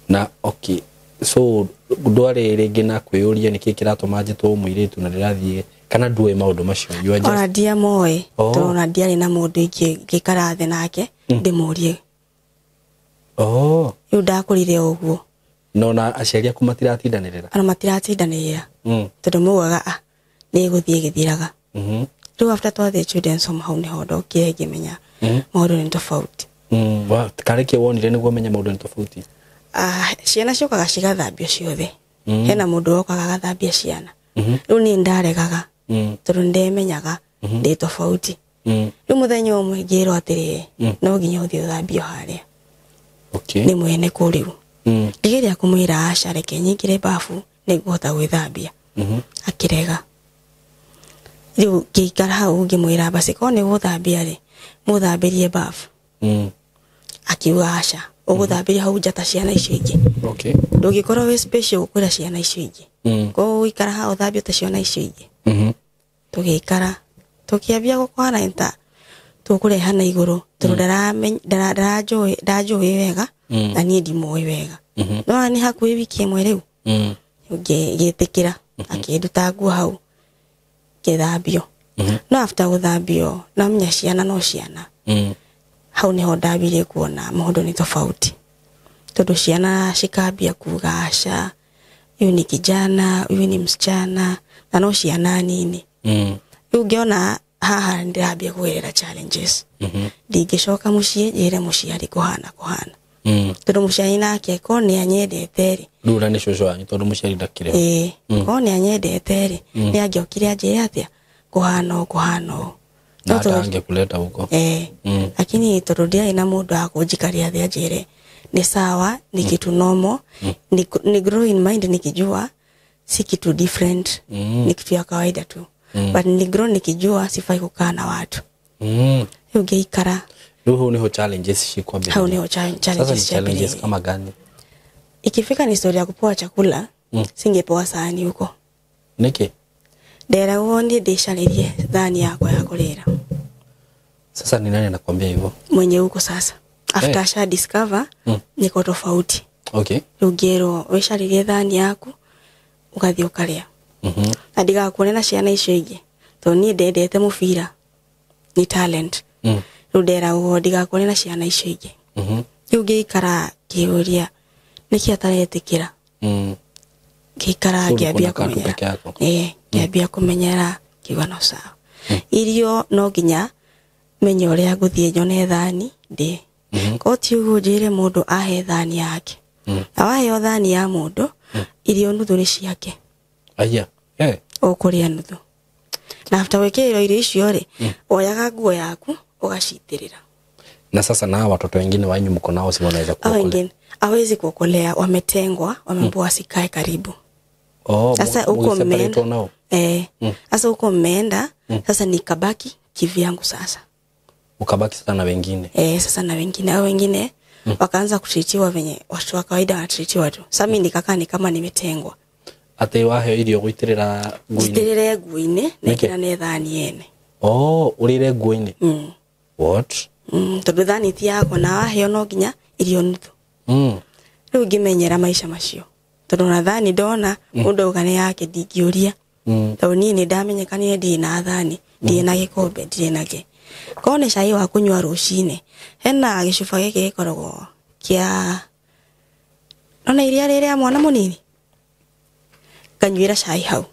Na okay. So ndwarĩ rĩngĩ na kwĩyũria nĩkĩ kĩratũma njĩtwo mũirĩtu na ndĩrathiĩ kana nduĩ maũndũ macio? You are just Ona ndiamoĩ, tondũ ona ndiarĩ na mũndũ ingĩikara thĩ nake ndĩmũrie. Oh. Rĩu ndakũrire ũguo. No na aciari aku matiratindanĩrĩra? Ona matiratindanĩrĩra. Tondũ maugaga nĩ ĩgũthiĩ ĩgĩthiraga. Rĩu after twathiĩ children's home hau nĩho ndokire ngĩmenya maũndũ nĩ tofauti. Karĩ kĩ wonire nĩguo ũmenye maũndũ nĩ tofauti? Ciana ciũkaga cigathambio ciothe. Hena mũndũ wokaga agathambia ciana. Rĩu niĩ ndaregaga tondũ nĩndemenyaga ndĩ tofauti. Rĩu mũthenya ũmwe ngĩrwo atĩrĩrĩ, no nginya ũthiĩ ũthambio harĩa. Okay. Nĩ mwene kũu rĩu. Ngĩgeria kũmwĩra aca reke nyingĩre bafu nĩngũhota gwĩthambia. Akĩrega. Rĩu ngĩikara hau ngĩmwĩra basi korwo nĩ gũthambia rĩ, mũthambĩrie bafu. Akiuga aca, ũgũthambĩria hau nja ta ciana icio ingĩ. Okay. Ndũngĩkorwo wĩ special gũkĩra ciana icio ingĩ. Koguo ũikara hau ũthambio ta ciana icio ingĩ. Tũgĩikara, tũkĩambia gũkwana ta tũkũreha na igũrũ tondũ ndanjũĩ wega na niĩ ndimũĩ wega. No nĩ hakuhĩ wiki ĩmwe rĩu. Ngĩtĩkĩra, akĩnduta nguo hau ngĩthambio. No after gũthambio namenya ciana no ciana. Hau nĩho ndambirie kuona maũndũ nĩ tofauti. Tondũ ciana cikambia kuga aca, huyu ni kijana, huyu ni msichana, na no ciana nini. Rĩu ngĩona haha ndĩrambia kũgerera challenges. Ndingĩcoka mũciĩ njĩre mũciari kũhana. Tondũ mũciari nake korwo nĩ anyendete rĩ. Rĩu ũrĩa nĩ cũcũ wanyu tondũ mũciari ndakĩrĩ ho. Ĩĩ, korwo nĩ anyendete rĩ, nĩ angĩokire anjĩre atĩa kũhana ũũ, kũhana ũũ. Na atangĩkuleta huko. Lakini tondũ ndiarĩ na mũndũ wa kũnjikaria thĩ anjĩre ni sawa, ni kitu normal, ni grow in mind nikijua si kitu different, ni kitu ya kawaida tu. But ni grow nikijua sifai kukaa na watu. Rĩu ngĩikara. Rĩu hau niho challenges cikwambĩrĩria. Hau niho challenges Sasa ni challenges ciambĩrĩria. kama gani? Ikifika ni story ya kupewa chakula, singepewa sahani huko. Niki? Nderagwo niĩ ndĩcarĩrie thani yakwa ya kũrĩra. Sasa ni nani anakuambia hivyo? Mwenye huko sasa. After asha discover, niko tofauti. Okay. Rĩu ngĩrwo wĩcarĩrie thani yaku ũgathiĩ ũkarĩa. Na ndigakuone na ciana icio ingĩ. Tondũ niĩ ndendete mũbira. Ni talent. Rĩu nderagwo ndigakuone na ciana icio ingĩ. Rĩu ngĩikara ngĩũria nĩkĩ ataretĩkĩra. Ngĩikara Rĩu ngĩambia ũkona katu kũmenyera. peke yako. Ĩĩ, ngĩambia kũmenyera ngiuga no sawa. Irio no nginya Menye ũrĩa ngũthiĩ nyone thani ndĩe. Ko ti ũguo njĩre mũndũ ahe thani yake. Na waheo thani ya mũndũ, irio nuthu nĩ ciake. Aya. Eh. Ũkũrĩa nuthu. Na after wĩkĩrĩrwo irio icio rĩ, oyaga nguo yaku ũgacitĩrĩra. Na sasa na watoto wengine wanyu mko nao si wanaweza kuokolea? Wengine hawezi kuokolea, wametengwa, wameambiwa wasikae karibu. Oh, sasa huko mmeenda. Sasa huko mmeenda, sasa nikabaki kivyangu sasa. Ukabaki sasa na wengine. Sasa na wengine, au wengine wakaanza kutritiwa venye watu wa kawaida wanatritiwa tu. Sasa mimi nikakaa ni kama nimetengwa. Ate wahe irio gwitirira nguo-inĩ. Njitirire nguo-inĩ na kira nĩ thani yene. Oh, urire nguo-inĩ. What? Tondu thani ti yakwa na waheo no nginya irio nuthu. Rĩu ngĩmenyera maisha macio. Tondu na thani ndona mũndũ auga nĩ yake ndingĩũria. Tondu niĩ nĩ ndamenyekanire ndirĩ na thani, ndirĩ na gĩkombe, ndirĩ na kĩ. Korwo nĩ cai wa kũnyua rũcinĩ, hena gĩcuba gĩkĩ gĩkoragwo kĩa nona iria rĩrĩa mwana mũnini. Nganyuĩra cai hau.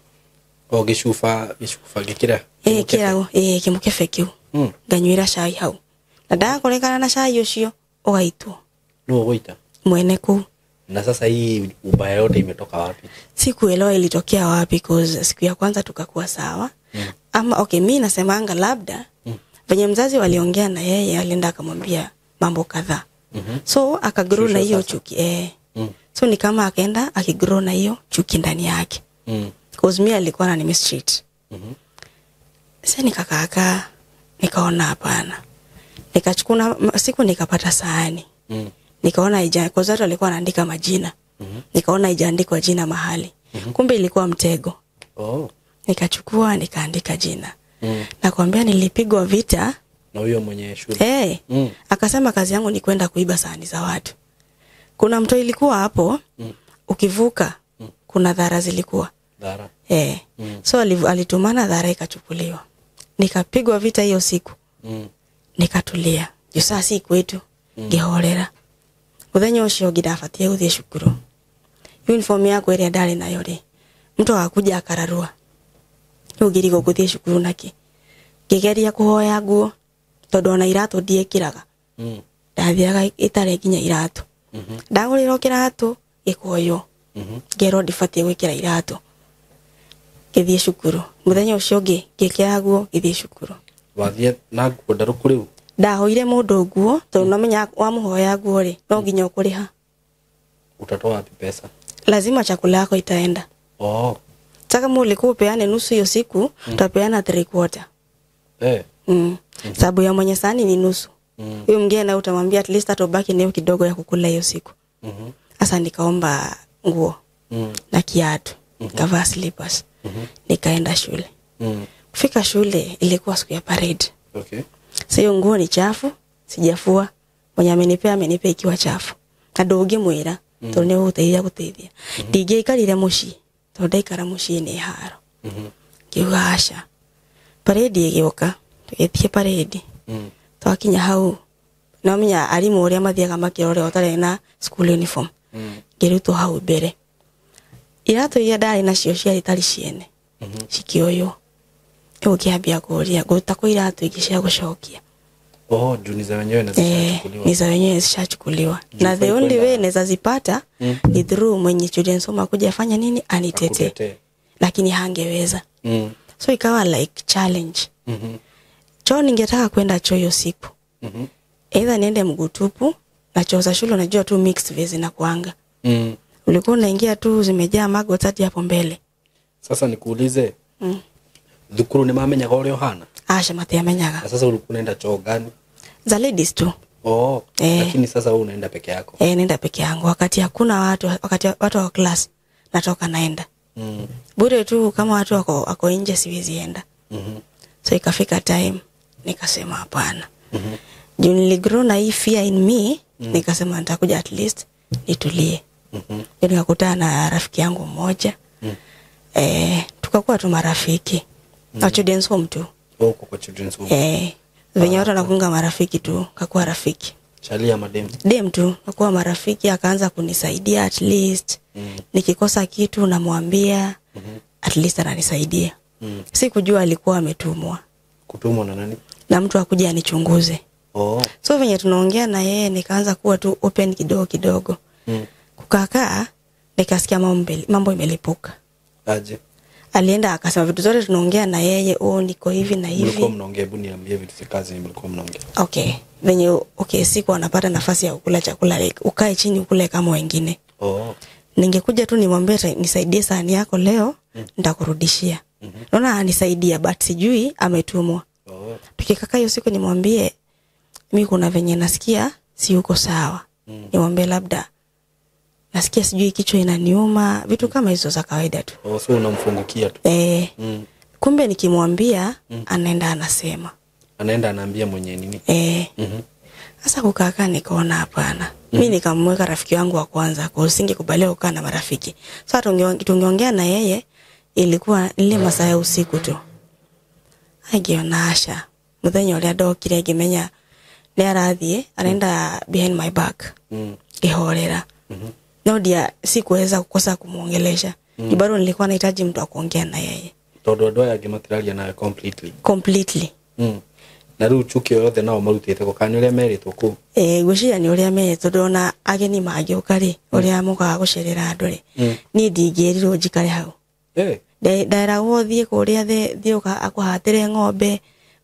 O gĩcuba gĩkĩra? Kĩragwo, kĩmũkebe kĩu. Nganyuĩra cai hau. Na ndakorekana na cai ũcio ũgaitwo. Nũ ũgũita? Mwene kũu. Na sasa hii ubaya yote imetoka wapi? Sikuelewa ilitokea wapi, cause siku ya kwanza tukakuwa sawa. Ama okay, mimi nasemanga labda venye mzazi waliongea na yeye alienda akamwambia mambo kadhaa. So akagrow na hiyo chuki. So ni kama akaenda akigrow na hiyo chuki ndani yake. Cause mimi alikuwa anani mistreat. Sasa nikakaaka nikaona hapana. Nikachukua siku nikapata sahani. Nikaona ija, cause watu walikuwa wanaandika majina. Nikaona ijaandikwa jina mahali. Kumbe ilikuwa mtego. Oh. Nikachukua nikaandika jina. Nakwambia nilipigwa vita na huyo mwenye shule. Akasema kazi yangu ni kwenda kuiba sahani za watu. Kuna mto ilikuwa hapo, ukivuka kuna dhara zilikuwa. Dhara. So alitumana dhara ikachukuliwa. Nikapigwa vita hiyo siku. Nikatulia. Juu saa si kwetu ngihorera. Muthenya ucio ũngĩ ndabatie gũthiĩ cukuru. Uniform yakwa ĩrĩa ndarĩ nayo rĩ, mtu akakuja akararua. Rĩu ngĩrigwo ngũthiĩ cukuru nake. Ngĩgeria kũhoya nguo tondũ ona iratũ ndiĩkĩraga. Ndathiaga itarĩ nginya iratũ. Ndagũrĩrwo kĩratũ gĩkoywo. Ngerwo ndibatiĩ gwĩkĩra iratũ. Ngĩthiĩ cukuru. Mũthenya ũcio ũngĩ ngĩkĩra nguo ngĩthiĩ cukuru. Wathiĩ na nguo ndarũku rĩu? Ndahoire mũndũ nguo tondũ nomenya wamũhoya nguo rĩ no nginya ũkũrĩha. Utatoa wapi pesa? Lazima chakula yako itaenda. Oh. Sasa kama ulikuwa upeane nusu hiyo siku, utapeana 3/4. Sababu ya mwenye sahani ni nusu. Huyo mwingine na utamwambia at least atobaki nayo kidogo ya kukula hiyo siku. Sasa nikaomba nguo na kiatu, nikavaa slippers. Nikaenda shule. Kufika shule ilikuwa siku ya parade. Okay. Sasa hiyo nguo ni chafu, sijafua. Mwenye amenipea amenipea ikiwa chafu. Na ndũngĩmwĩra tondũ nĩ ũgũteithia gũteithia. Ndingĩikarire mũciĩ tondũ ndaikara mũciĩ nĩ haro. Ngiuga aca. Parade ĩgĩũka, tũgĩthiĩ parade. Twakinya hau, nomenya arimũ ũrĩa mathiaga makĩrora ũtarĩ na school uniform. Ngĩrutwo hau mbere. Iratũ iria ndarĩ nacio ciarĩ tarĩ ciene. Cikĩoywo. Rĩu ngĩambia kũũria ngũruta kũ iratũ ingĩ cia gũcokia. Oh, juu ni za wenyewe na zishachukuliwa. Ni za wenyewe zishachukuliwa. Na the only way naweza zipata ni through mwenye children's home akuja afanya nini anitete. Lakini hangeweza. So ikawa like challenge. Choo ningetaka kwenda choo hiyo siku. Either niende mguu tupu na choo za shule unajua tu mixed vezi na kuanga. Ulikuwa unaingia tu zimejaa magoti hadi hapo mbele. Sasa nikuulize. Thukuru ni mamenyaga ũrĩa ũhana? Aca matiamenyaga. Na sasa ulikuwa unaenda choo gani? Za ladies tu. Oh, lakini sasa wewe unaenda peke yako? Naenda peke yangu. Wakati hakuna watu, wakati watu wa class natoka naenda. Bure tu kama watu wako nje siwezi enda. So ikafika time nikasema hapana. Juu niligrow na hii fear in me, nikasema nitakuja at least nitulie. Nikakutana na rafiki yangu mmoja. Tukakuwa tu marafiki. Na children's home tu. Oh, kwa children's home. Venye watu wanakunga marafiki tu, kakuwa rafiki. Chalia madem. Dem tu, kakuwa marafiki, akaanza kunisaidia at least. Nikikosa kitu namwambia, at least ananisaidia. Sikujua alikuwa ametumwa. Kutumwa na nani? Na mtu akuja anichunguze. Oh. So venye tunaongea na yeye nikaanza kuwa tu open kidogo kidogo. Kukakaa nikasikia mambo imelipuka. Aje. Alienda akasema vitu zote tunaongea na yeye, oh niko hivi na hivi. Mlikuwa mnaongea, hebu niambie vitu za kazi mlikuwa mnaongea. Okay. Venye okay siku anapata nafasi ya kukula chakula like ukae chini ukule kama wengine. Oh. Ningekuja tu nimwambie nisaidie sahani yako leo, nitakurudishia. Naona anisaidia but sijui ametumwa. Oh. Tukikaka hiyo siku nimwambie mimi kuna venye nasikia si yuko sawa. Nimwambie labda nasikia sijui kichwa inaniuma, vitu kama hizo za kawaida tu. Oh, so unamfungukia tu. Kumbe nikimwambia anaenda anasema. Anaenda anaambia mwenye nini? Sasa kukaa nikaona hapana. Mimi nikamweka rafiki wangu wa kwanza, kwa usingekubalia kukaa na marafiki. Sasa tungeongea na yeye ilikuwa ile masaa ya usiku tu. Agiona Asha. Muthenya uria ndokire ngimenya ni arathie, anaenda behind my back. Ngihorera. No dia sikuweza kukosa kumuongelesha. Bado nilikuwa nahitaji mtu wa kuongea na yeye. Tondu andu aya angi matiraria nawe completely. Completely. Na riu chuki yothe nao marutite ko kana uria meritwo kuu. Ngwiciria ni uria meritwo tondu ona ageni mangĩũka rĩ, uria mokaga gũcerera andũ rĩ, niĩ ndingĩrirwo njikare hau. Nderagwo thiĩ kũrĩa thiĩ akũhatĩre ng'ombe,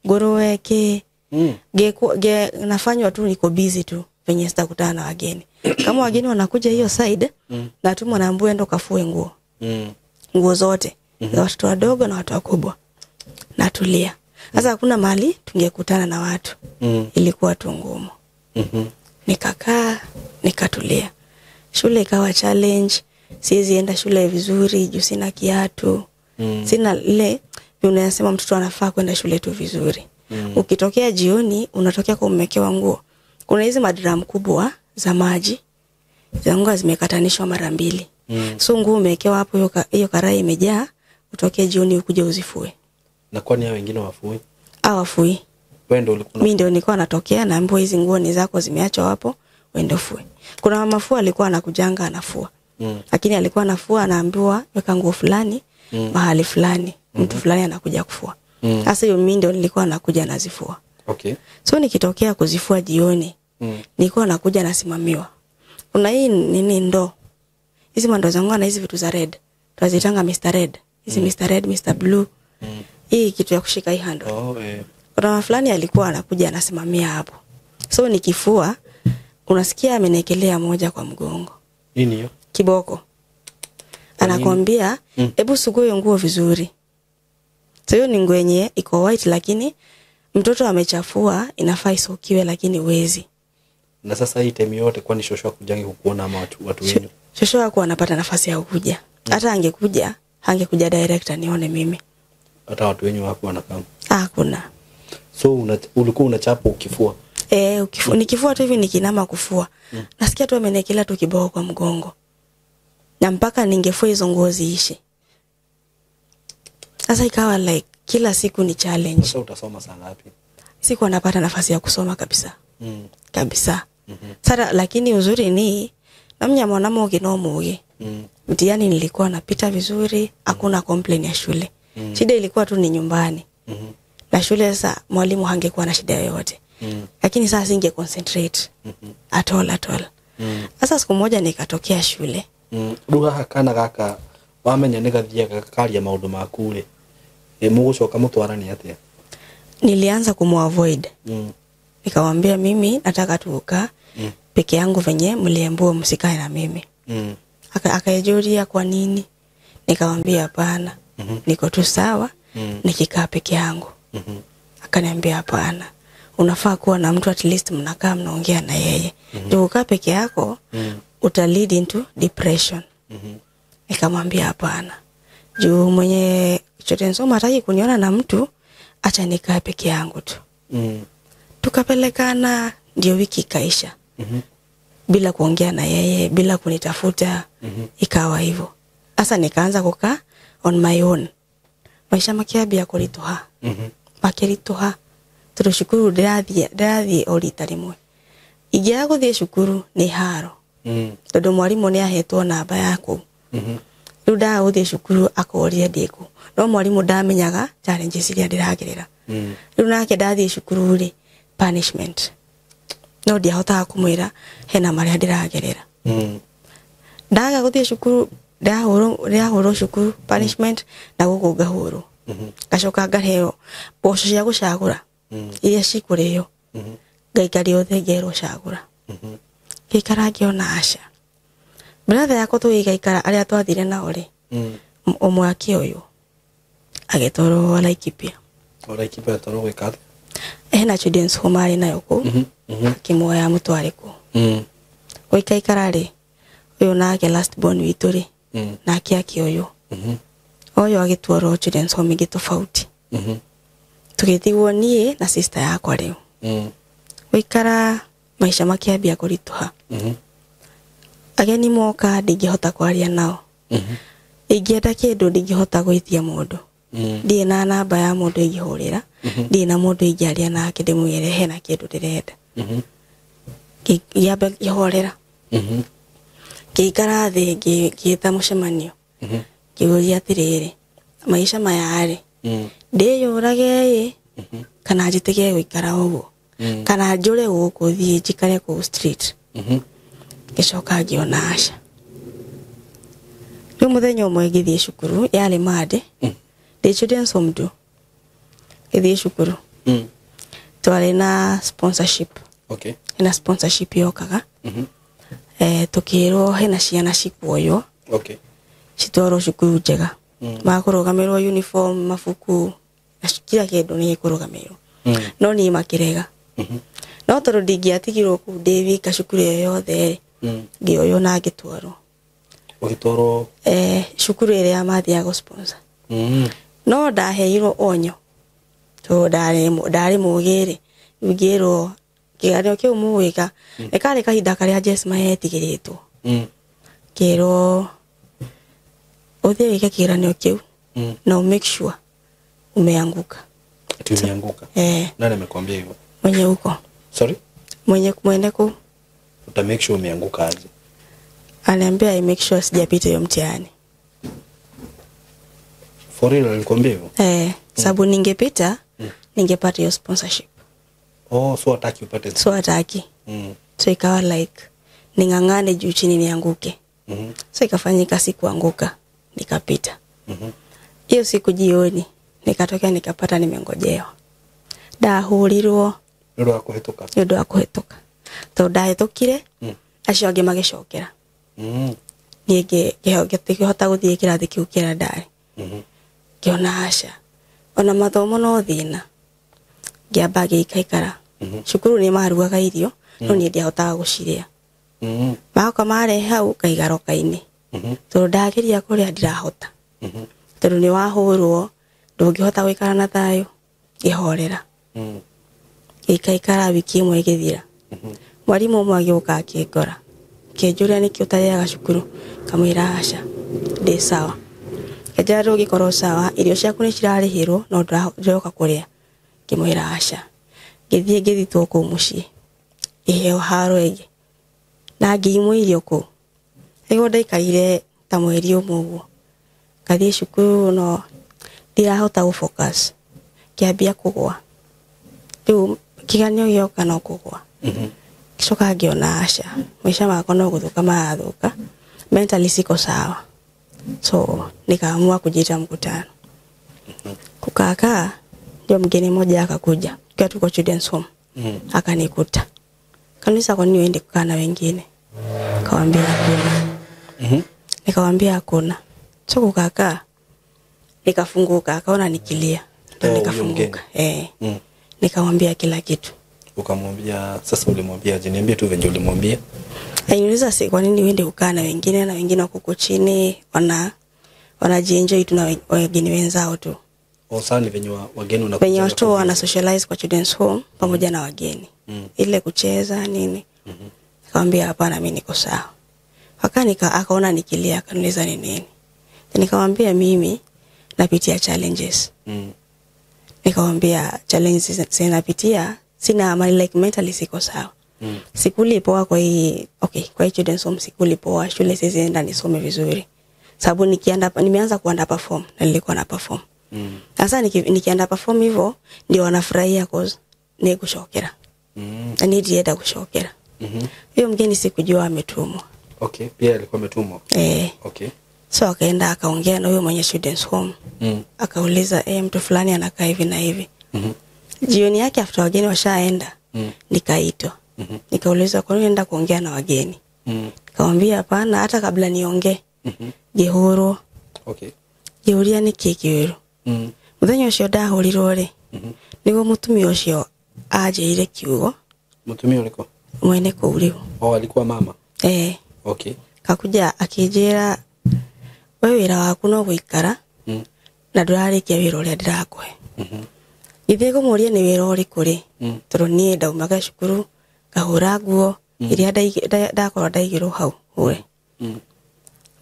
nguruwe kĩ. Nafanywa tu niko busy tu venye sitakutana na wageni. Kama wageni wanakuja hiyo side, natumwa na mbuya ndo kafue nguo. Nguo zote za watoto wadogo na watu wakubwa. Natulia. Sasa hakuna mahali tungekutana na watu. Ilikuwa tu ngumu. Nikakaa, nikatulia. Shule ikawa challenge. Siwezi enda shule vizuri juu sina kiatu. Sina ile unasema mtoto anafaa kwenda shule tu vizuri. Ukitokea jioni unatokea kwa umekewa nguo. Kuna hizi madrum kubwa za maji. Za nguo zimekatanishwa mara mbili. So nguo umewekewa hapo, hiyo karai imejaa, utokee jioni ukuje uzifue. Na kwani hao wengine wafui? Hawafui. Wewe ndio ulikuwa? Mimi ndio nilikuwa natokea na ambiwa hizi nguo ni zako zimeachwa hapo, wewe ndio fue. Kuna mama fua alikuwa anakujanga anafua. Lakini alikuwa anafua anaambiwa weka nguo fulani mahali fulani, mtu fulani anakuja kufua. Sasa hiyo mimi ndio nilikuwa nakuja nazifua. Okay. So nikitokea kuzifua jioni, nilikuwa nakuja nasimamiwa. Kuna hii nini ndoo. Hizi mandoo zangu na hizi vitu za red. Tunazitanga Mr. Red. Hizi Mr. Red, Mr. Blue. Hii kitu ya kushika hii handle. Oh, Kuna fulani alikuwa anakuja anasimamia hapo. So nikifua unasikia ameniekelea moja kwa mgongo. Nini hiyo? Kiboko. Anakuambia hebu sugua hiyo nguo vizuri. So hiyo ni nguo yenye iko white lakini mtoto amechafua, inafaa isokiwe lakini wezi. Na sasa hii time yote kwani shosho hakujangi kukuona ama watu wenu? Shosho hakuwa anapata nafasi ya kuja. Hata angekuja, angekuja direct anione mimi. Hata watu wenyu hawakuwa wanakaa. Hakuna. So ulikuwa unachapa ukifua? Nikifua tu hivi nikinama kufua. Nasikia tu ameniekelea tu kiboko kwa mgongo. Na mpaka ningefua hizo nguo ziishe. Sasa ikawa like kila siku ni challenge. Sasa utasoma saa ngapi? Sikuwa napata nafasi ya kusoma kabisa. Kabisa. Sasa lakini uzuri ni namnya mwanamo kinomuge. Mtihani nilikuwa napita vizuri, hakuna complain ya shule. Shida ilikuwa tu ni nyumbani. Na shule sasa mwalimu hangekuwa na shida yoyote. Lakini sasa singe concentrate at all at all. Sasa siku moja nikatokea shule. Ruha kana gaka wamenya ni gathiaga gakaria maundu maku ri. Mugucoka mutwarani atia? Nilianza kumuavoid. Nikamwambia mimi nataka tu kukaa peke yangu venye mliambiwa msikae na mimi. Akajulia kwa nini? Nikamwambia hapana. Niko tu sawa nikikaa peke yangu. Akaniambia hapana. Unafaa kuwa na mtu at least mnakaa mnaongea na yeye. Ndio ukaa peke yako uta lead into depression. Nikamwambia hapana. Juu mwenye chote nsoma hataki kuniona na mtu, acha nikae peke yangu tu. Tukapelekana, ndio wiki ikaisha. Bila kuongea na yeye, bila kunitafuta, ikawa hivyo. Sasa nikaanza kukaa on my own. Maisha makiambia kurituha. Makirituha. Tondũ cukuru ndĩrathiĩ o rita rĩmwe. Ingĩaga gũthiĩ cukuru nĩ haro. Tondũ mwarimũ nĩ ahetwo namba yaku. Rĩu ndaga gũthiĩ cukuru akoria ndĩkũ. No mwarimũ ndamenyaga challenges iria ndĩragerera. Rĩu nake ndathiĩ cukuru rĩ, punishment. No ndiahotaga kũmwĩra hena marĩa ndĩragerera. Ndaga gũthiĩ cukuru, ndahũrwo cukuru punishment, na gũkũ ngahũrwo. Ngacoka ngaheo mboco cia gũcagũra iria cikũrĩo. Ngaikario thĩ ngerwo cagũra. Ngĩikara ngĩona aca. Brother yakwa tũgĩikaikara arĩa twathire nao rĩ, ũmwe akĩoywo agĩtwarwo Laikipia. O Laikipia atwarwo gwĩka atĩa? Hena children's home arĩ nayo kũu, akĩmuoya amũtware kũu. Gũikaikara rĩ, ũyũ nake last born witũ rĩ, nake akĩoywo. Ũyũ agĩtwarwo children's home ĩngĩ tofauti. Tũgĩtigwo niĩ na sister yakwa rĩu. Gũikara maica makĩambia kũritũha. Ageni moka ndingĩhota kwaria nao. Ingĩenda kĩndũ ndingĩhota gwĩtia mũndũ. Ndirĩ na namba ya mũndũ ingĩhũrĩra, ndirĩ na mũndũ ingĩaria nake ndĩmwĩre hena kĩndũ ndĩrenda. Ngĩamba ngĩhorera. Ngĩikara thĩ ngĩĩta mũcemanio. Ngĩũria atĩrĩrĩ, maica maya rĩ, ndĩyũrage ĩ, kana njĩtĩke gũikara ũguo, kana njũre gũkũ thiĩ njikare kũu street. Ngĩcoka ngĩona aca. Rĩu mũthenya ũmwe ngĩthiĩ cukuru, yarĩ Monday, ndĩ children's home tu. Ngĩthiĩ cukuru. Twarĩ na sponsorship. Hena sponsorship yokaga. Tũkĩrwo hena ciana cikuoywo. Citwarwo cukuru njega. Makũrũgamĩrwo uniform, mabuku, na kila kĩndũ nĩ gĩkũrũgamĩrwo. No niĩ makĩrega. No tondũ ndingĩatigirwo kũu ndĩ wika cukuru ĩyo yothe rĩ, ngĩoywo na ngĩtwarwo. Ũgĩtwarwo? Cukuru ĩrĩa mathiaga gũ-sponsor. No ndaheirwo onyo. Tondũ ndarĩ mũgĩ rĩ, ngĩrwo kĩgeranio kĩu mũgwĩka, nĩ karĩ kahinda karĩa Jesma yetigĩrĩtwo. Ngĩrwo ũthiĩ wĩke kĩgeranio kĩu, na ũ make sure umeanguka. Ati umeanguka? Nani amekwambia hivyo? Mwenye huko. Sorry? Mwenye ku. Uta make sure umeanguka aje? Aliambia I make sure sijapita hiyo mtihani. For real alikwambia hivyo? Sababu ningepita, ningepata hiyo sponsorship. Oh, so hataki upate. So hataki. So ikawa like ning'ang'ane juu chini nianguke. So ikafanyika sikuanguka, nikapita. Hiyo siku jioni nikatokea nikapata nimengojewa. Ndahurirwo Nĩ ũndũ wa kũhĩtũka. Nĩ ũndũ wa kũhĩtũka. Tondũ ndahĩtũkire, acio angĩ magĩcokera. Niĩ ngĩhota gũthiĩ kĩrathi kĩu kĩrĩa ndarĩ. Ngĩona aca. Ona mathomo no thĩna. Ngĩamba ngĩikaikara. Cukuru nĩ marugaga irio, no niĩ ndiahotaga gũcirĩa. Magoka marehe hau ngaiga roka-inĩ. Tondũ ndageria kũrĩa ndirahota. Tondũ nĩ wahũrwo, ndũngĩhota gũikara na thayũ. Ngĩhorera. Ngĩikaikara wiki ĩmwe ĩgĩthira. Mwarimũ ũmwe agĩũka akĩngora. Akĩnjũria nĩkĩ ũtarĩaga cukuru. Ngamwĩra aca, ndĩ sawa. Akĩnjĩra ndũngĩkorwo sawa, irio ciaku nĩ cirarĩhĩrwo no ndũroka kũrĩa. Ngĩmwĩra aca. Ngĩthiĩ ngĩthitwo kũu mũciĩ. Ngĩheo haro ĩngĩ. Na ngĩimwo irio kũu. Nĩguo ndaikarire ta mweri ũmwe ũguo. Ngathiĩ cukuru no ndirahota gũ-focus. Ngĩambia kũgũa. Rĩu kĩgeranio gĩoka no kũgũa. Ngĩcoka ngĩona aca, maica makwa no gũthũka marathũka. Mentally siko sawa. So nikaamua kujiita mkutano. Kukaa ndio mgeni mmoja akakuja. Tukiwa tuko children's home. Akanikuta. Kanisa kwa nini uende kukaa na wengine? Nikamwambia hakuna. Nikamwambia hakuna. So kukaa nikafunguka, akaona nikilia. Ndio nikafunguka. Nikamwambia kila kitu. Ukamwambia, sasa ulimwambia aje? Niambie tu venye ulimwambia. Aliniuliza si kwa nini uende kukaa na wengine na wengine wako chini wanajienjoy tu na wageni wenzao tu. Sasa ni venye wageni wanakuja. Venye watoto wana socialize kwa children's home pamoja na wageni. Ile kucheza nini. Nikamwambia hapana, mimi niko sawa. Akaona nikilia, akaniuliza ni nini. Nikamwambia mimi napitia challenges. Nikamwambia challenges zinapitia, sina amani, like mentally siko sawa. Sikuli poa kwa hii, okay, kwa hii children's home sikuli poa, shule sizienda nisome vizuri. Sababu nimeanza kuanda perform na nilikuwa na perform. Sasa nikienda perform hivyo ndio wanafurahia cause ni gucokera. Na nilienda gucokera. Huyo mgeni sikujua ametumwa. Okay, pia alikuwa ametumwa. Okay. So akaenda akaongea na huyo mwenye students home. Akauliza mtu fulani anakaa hivi na hivi. Jioni yake after wageni washaenda, nikaitwa. Nikaulizwa kwa nini naenda kuongea na wageni. Nikamwambia hapana, hata kabla niongee. Gihuro. Okay. Gihuria ni kiki wiro. Muthenya ucio ndahurirwo ri, niguo mutumia ucio anjĩrire kiugo. Mutumia uriko? Mwene kũu rĩu. Oh, alikuwa mama? Okay. Kakuja akĩnjĩra we wĩra waku no gũikara na ndũrarĩkia wĩra ũrĩa ndĩrakũhe. Gĩthiĩ kũmũria nĩ wĩra ũrĩkũ rĩ, tondũ niĩ ndaumaga cukuru ngahũra nguo iria ndakorwo ndaigĩrwo hau hũre.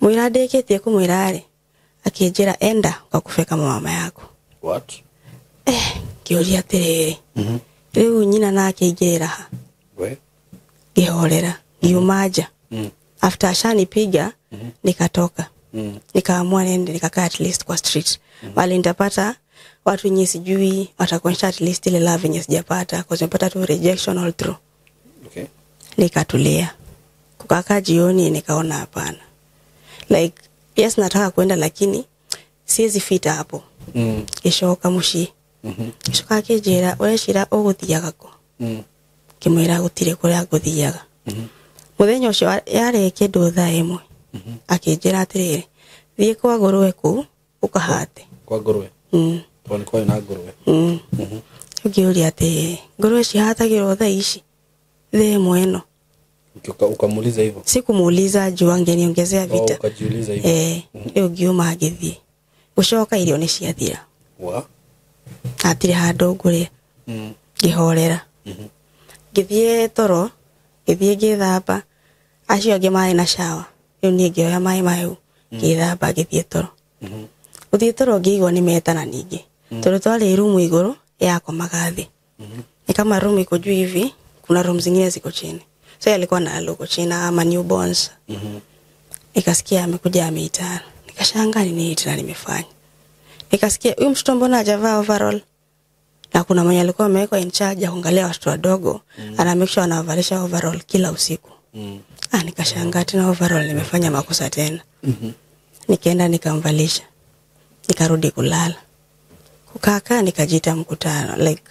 Mwĩra ndĩkĩtie kũmwĩra rĩ, akĩnjĩra enda ũgakufe kama mama yako. What? Ngĩũria atĩrĩrĩ, rĩu nyina nake aingĩrĩra ha? We? Ngĩhorera, ngiuma nja. After ashanipiga, nikatoka. Nikaamua niende nikakaa at least kwa street. Wale nitapata watu wenye sijui watakuonyesha at least ile love yenye sijapata, cause nimepata tu rejection all through. Okay. Nikatulia. Kukakaa jioni nikaona hapana. Like yes nataka kwenda lakini siwezi fita hapo. Gĩcoka mũciĩ. Gĩcoka akĩnjĩra ũrecira ũgũthiaga kũ? Ngĩmwĩra gũtirĩ kũrĩa ngũthiaga. Mũthenya ũcio yarĩ kĩndũ thaa 1. Akĩnjĩra atĩrĩrĩ, thiĩ kwa ngũrwe kũu ũkahate. Kwa ngũrwe? Tondũ nĩ kwarĩ na ngũrwe. Ngĩũria atĩrĩrĩ, ngũrwe cihatagĩrwo thaa ici? Thaa 1 ĩno. Ukamuuliza hivyo? Sikumuuliza juu angeniongezea vita. Oh, ukajiuliza hivyo. Rĩu ngiuma ngĩthiĩ. Gũcoka irio nĩ ciathira. Wa? Hatirĩ handũ ngũrĩa. Ngĩhorera. Ngĩthiĩ toro, ngĩthiĩ ngĩthamba. Acio angĩ marĩ na shower. Rĩu niĩ ngĩoya maĩ mahehu, ngĩthamba ngĩthiĩ toro. Gũthiĩ toro ngĩigua nĩ metana ningĩ. Tondũ twarĩ rumu igũrũ yakomaga thĩ. Ni kama room iko juu hivi, kuna room zingine ziko chini. So alikuwa na huko chini ama newborns. Nikasikia amekuja ameitana. Nikashangaa ni nini tena nimefanya. Nikasikia huyu mtoto mbona hajavaa overall? Na kuna mwenye alikuwa amewekwa in charge ya kuangalia watoto wadogo, ana make sure anawavalisha overall kila usiku. Nikashangaa tena overall nimefanya makosa tena. Nikaenda nikamvalisha. Nikarudi kulala. Kukaa nikajiita mkutano like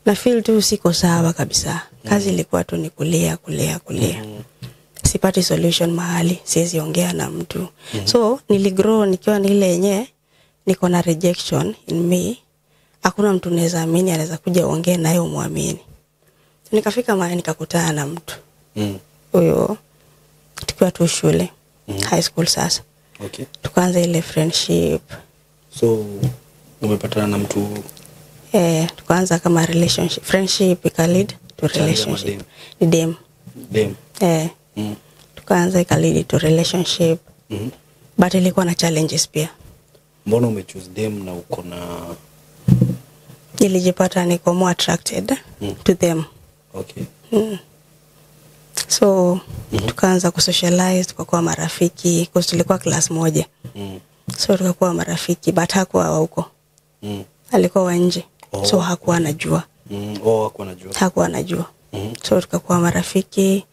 na feel tu siko sawa kabisa. Kazi ilikuwa tu ni kulia kulia kulia. Sipati solution mahali, siwezi ongea na mtu. So niligrow nikiwa ni ile yenye niko na rejection in me. Hakuna mtu anaweza amini, anaweza kuja ongea naye umwamini. Nikafika mahali nikakutana na mtu. Huyo tukiwa tu shule, high school sasa. Okay. Tukaanza ile friendship. So umepatana na mtu? Tukaanza kama relationship, friendship ikalead to relationship. Ni dem. Dem. Tukaanza ikalead to relationship. But ilikuwa na challenges pia. Mbona umechoose dem na uko na? Nilijipata niko more attracted to them. Okay. So tukaanza kusocialize, tukakuwa marafiki, kwa tulikuwa class moja. So tukakuwa marafiki, but hakuwa huko. Alikuwa wa nje. So hakuwa anajua. Oh, hakuwa anajua. Hakuwa anajua. So tukakuwa marafiki.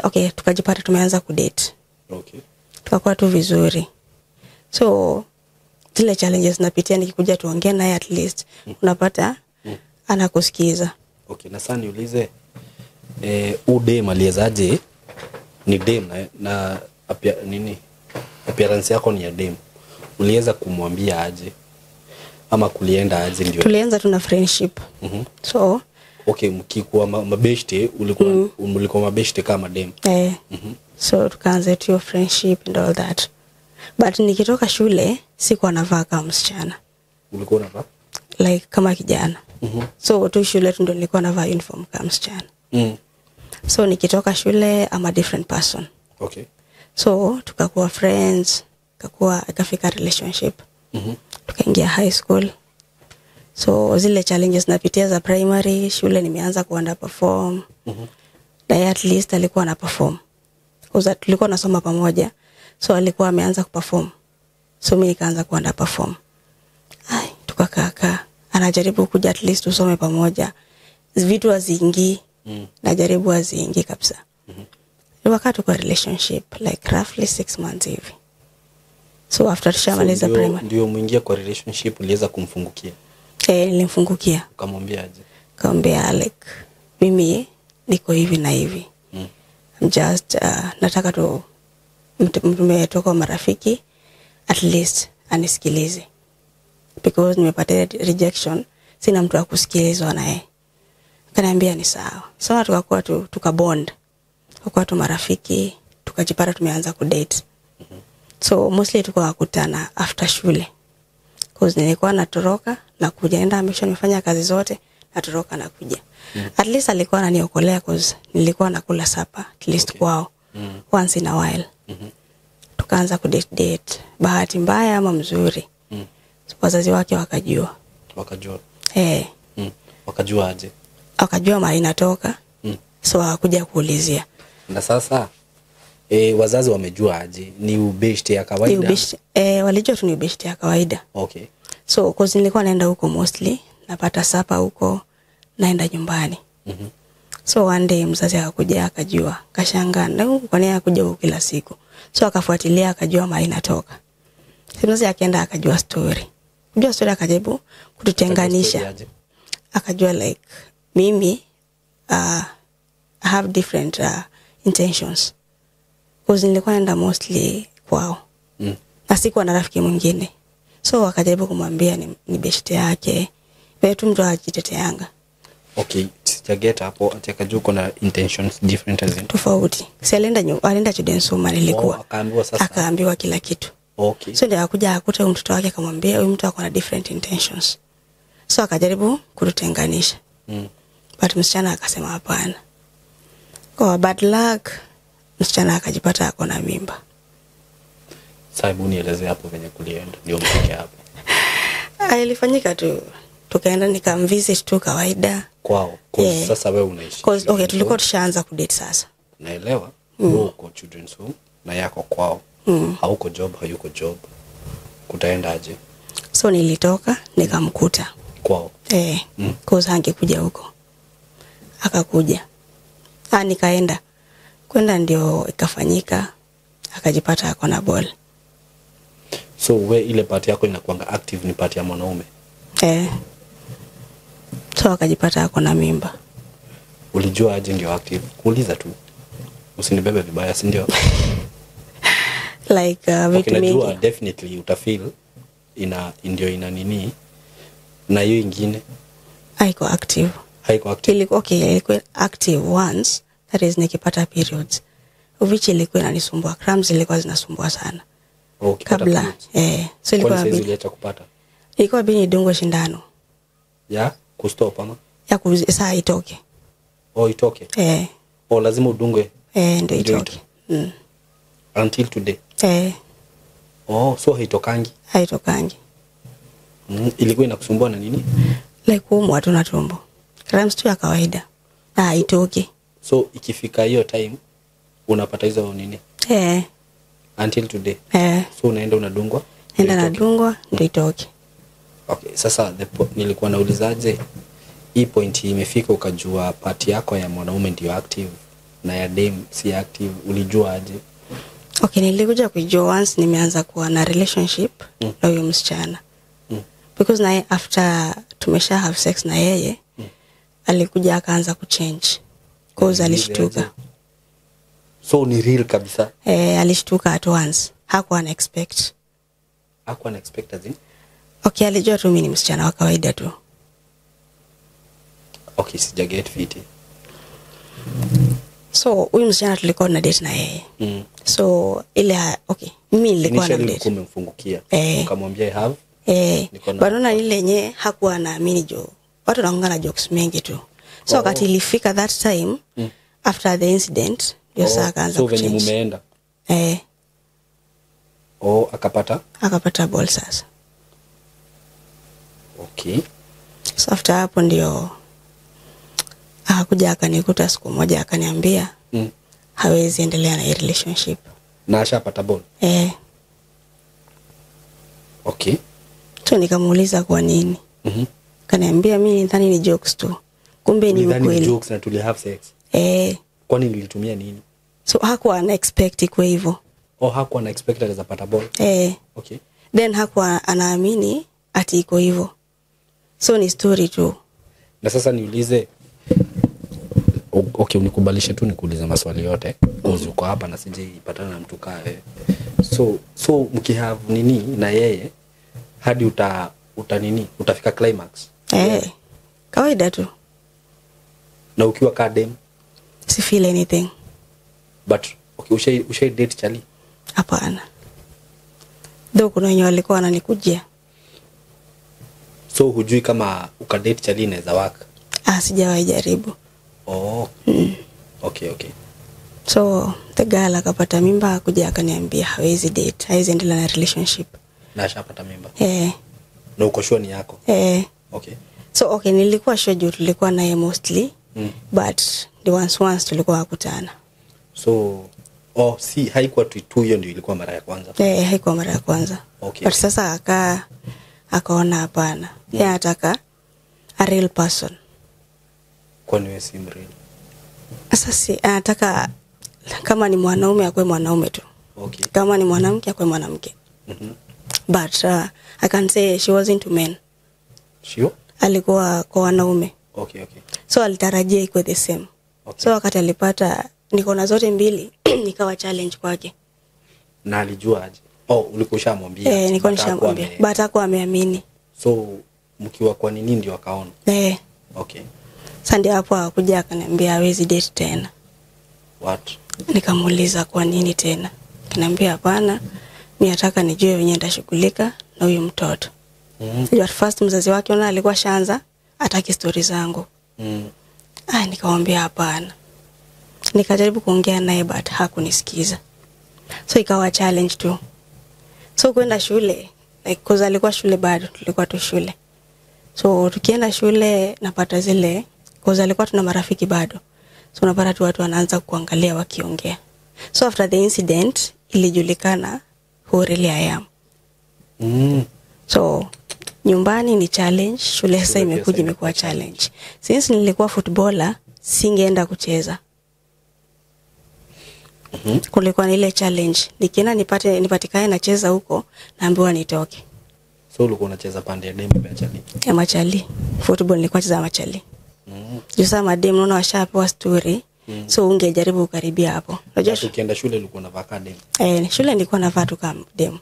Okay, tukajipata tumeanza kudate. Okay. Tukakuwa tu vizuri. So zile challenges napitia nikikuja tuongee naye at least unapata anakusikiza. Okay, na sasa niulize dem aliezaje ni dem na nini appearance yako ni ya dem. Uliweza kumwambia aje ama kulienda aje ndio? Tulianza tuna friendship. So okay, mkikuwa mabeshte ulikuwa mlikuwa mabeshte kama dem. So tukaanza tu friendship and all that. But nikitoka shule sikuwa navaa kama msichana. Ulikuwa unavaa like kama kijana. So tu shule tu ndo nilikuwa navaa uniform kama msichana. So nikitoka shule I'm a different person. Okay. So tukakuwa friends, ikafika relationship. Tukaingia high school. So zile challenges napitia za primary, shule nimeanza kuanda perform. Na at least alikuwa ana perform. Kwa tulikuwa nasoma pamoja. So alikuwa ameanza kuperform. So mimi nikaanza kuanda perform. Ai, tukakaa. Anajaribu kuja at least tusome pamoja. Vitu haziingii. Najaribu haziingii kabisa. Wakati kwa relationship like roughly 6 months hivi. So after tushamaliza primary. Ndio muingia kwa relationship, uliweza kumfungukia? Nilimfungukia. Ukamwambia aje? Nikamwambia like mimi niko hivi na hivi. I'm just nataka tu tumetoka marafiki, at least anisikilize. Because nimepata rejection, sina mtu wa kusikilizwa naye. Akaniambia ni sawa. So tukakuwa tu tukabond. Tukakuwa tu marafiki, tukajipata tumeanza kudate. So mostly tulikuwa kukutana after shule. Cause nilikuwa natoroka na kuja, nenda amesha nimefanya kazi zote, natoroka na kuja. At least alikuwa ananiokolea cause nilikuwa nakula supper at least kwao. Once in a while. Tukaanza kudate date. Bahati mbaya ama mzuri. So, wazazi wake wakajua. Wakajua. Wakajua aje? Wakajua mahali natoka. So hawakuja kuulizia. Na sasa wazazi wamejua aje? Ni ubeshte ya kawaida? Ni ubeshte, walijua tu ni ubeshte ya kawaida. Okay. So cause nilikuwa naenda huko mostly, napata sapa huko, naenda nyumbani. So one day mzazi akakuja akajua, kashangaa, na huko kwa nini anakuja huko kila siku? So akafuatilia akajua mahali natoka. So mzazi akaenda akajua story. Kujua story akajaribu kututenganisha. Akajua like mimi I have different intentions. Cause nilikuwa naenda mostly kwao. Na sikuwa na rafiki mwingine. So akajaribu kumwambia ni beshte yake. Wewe tu mtu ajiteteanga. Okay, sijageta hapo ati akajua kuna intentions different as in. Tofauti. Si alienda children's home nilikuwa. Akaambiwa sasa. Akaambiwa kila kitu. Okay. So ndio akakuja akakuta huyu mtoto wake akamwambia huyu mtu ako na different intentions. So akajaribu kututenganisha. But msichana akasema hapana. Kwa bad luck msichana akajipata ako na mimba. Sasa hebu nieleze hapo venye kulienda ndio mfike hapo. Ilifanyika tu. Tukaenda nikamvisit tu kawaida. Kwao. Sasa wewe unaishi. Cause okay, tulikuwa tushaanza kudate sasa. Naelewa. Wewe uko children's home na yako kwao. Hauko job, hayuko job. Kutaenda aje? So nilitoka nikamkuta kwao. Cause angekuja huko. Akakuja. Nikaenda. Kwenda ndio ikafanyika, akajipata ako na ball. So we ile part yako inakuanga active ni part ya mwanaume? So akajipata ako na mimba. Ulijua aje ndio active? Kuuliza tu. Usinibebe vibaya, si ndio? Like vitu mingi. Najua definitely utafeel ina ndio ina nini na hiyo ingine haiko active. Haiko active. Ilikuwa okay, ilikuwa active once, that is nikipata periods. Which ilikuwa inanisumbua, cramps zilikuwa zinasumbua sana. Kabla so ilikuwa iliacha kupata. Ilikuwa bini dungwe shindano. Ya kustop ama? Ya saa itoke. Oh, itoke. Oh, lazima udungwe. Ndio itoke. Until today. Oh, so haitokangi. Haitokangi. Ilikuwa inakusumbua na nini? Like kuumwa tu na tumbo. Cramps tu ya kawaida. Na haitoki. So ikifika hiyo time unapata hizo nini? Until today. So unaenda unadungwa? Naenda nadungwa ndio itoke. Okay, sasa nilikuwa naulizaje hii point imefika ukajua part yako ya mwanaume ndio active na ya dem si active, ulijua aje? Okay, nilikuja kujua once nimeanza kuwa na relationship na huyo msichana. Because naye after tumesha have sex na yeye, alikuja akaanza kuchange. Cause alishtuka. So ni real kabisa? Alishtuka at once. Hakuwa ana expect. Hakuwa ana expect as in? Okay, alijua tu mimi ni msichana wa kawaida tu. Okay, sija get fit. So huyu msichana tulikuwa na date na yeye. So ile okay, mimi nilikuwa na date. Umemfungukia. Ukamwambia I have. Bado ile yenyewe hakuwa anaamini jo. Watu wanaongea na jokes mengi tu. So wakati ilifika that time after the incident ndio sasa akaanza kuchange. So venye mumeenda. Akapata? Akapata ball sasa. Okay. So after hapo ndio akakuja akanikuta siku moja akaniambia hawezi endelea na hii relationship. Na ashapata ball? Okay. So nikamuuliza kwa nini. Kaniambia mimi nidhani ni jokes tu. Kumbe ni ukweli. Ni jokes na tuli have sex. Kwani nilitumia nini? So hakuwa ana expect ikuwe hivyo. Oh, hakuwa ana expect ataweza pata ball. Okay. Then hakuwa anaamini ati iko hivyo. So ni story tu. Na sasa niulize, okay, unikubalishe tu nikuulize maswali yote. Cause uko hapa na sijaipatana na mtu kaa wewe. So mkihave nini na yeye hadi uta nini utafika climax? Kawaida tu. Na ukiwa ka dem si feel anything. But okay, ushai date chali? Hapana. Ndio kuna wenye walikuwa wananikujia. So hujui kama ukadate chali inaweza work? Sijawahi jaribu. Oh. Okay. So the girl akapata mimba, akuja akaniambia hawezi date, hawezi endelea na relationship. Na ashapata mimba? Eh. Na uko sure ni yako? Eh. Okay. So okay, nilikuwa sure juu tulikuwa naye mostly. But the once tulikuwa kukutana. So si haikuwa tu hiyo ndio ilikuwa mara ya kwanza. Eh, haikuwa mara ya kwanza. Okay. But sasa akaona hapana. Yeye anataka a real person. Kwani wewe si mreal? Sasa si anataka kama ni mwanaume akwe mwanaume tu. Okay. Kama ni mwanamke akwe mwanamke. But I can say she was into men. Sure? Alikuwa kwa wanaume. Okay, okay. So alitarajia ikuwe the same. Okay. So wakati alipata niko na zote mbili nikawa challenge kwake. Na alijua aje? Oh, ulikuwa ushamwambia? Eh, nilikuwa nishamwambia. But hakuwa ameamini. So mkiwa kwa nini ndio akaona? Eh. Okay. Sasa ndio hapo akakuja akaniambia hawezi date tena. What? Nikamuuliza kwa nini tena? Akaniambia hapana, mimi nataka nijue wenyewe nitashughulika na huyu mtoto. At first mzazi wake ona alikuwa shaanza hataki story zangu. Nikamwambia hapana. Nikajaribu kuongea naye but hakunisikiza. So ikawa challenge tu. So kwenda shule, like cause alikuwa shule bado, tulikuwa tu shule. So tukienda shule napata zile, cause alikuwa tuna marafiki bado. So unapata tu watu wanaanza kuangalia wakiongea. So after the incident ilijulikana who really I am. So nyumbani ni challenge, shule sasa imekuja imekuwa challenge. Since nilikuwa footballer, singeenda kucheza. Kulikuwa na ile challenge. Nikienda nipatikane nacheza huko, naambiwa nitoke. So ulikuwa unacheza pande ya demu ya chali? Ya machali. Football nilikuwa nacheza machali. Juu sasa mademu unaona washapewa story. So ungejaribu kukaribia hapo. Unajua ukienda shule ulikuwa unavaa kama demu? Eh, shule nilikuwa navaa tu kama demu.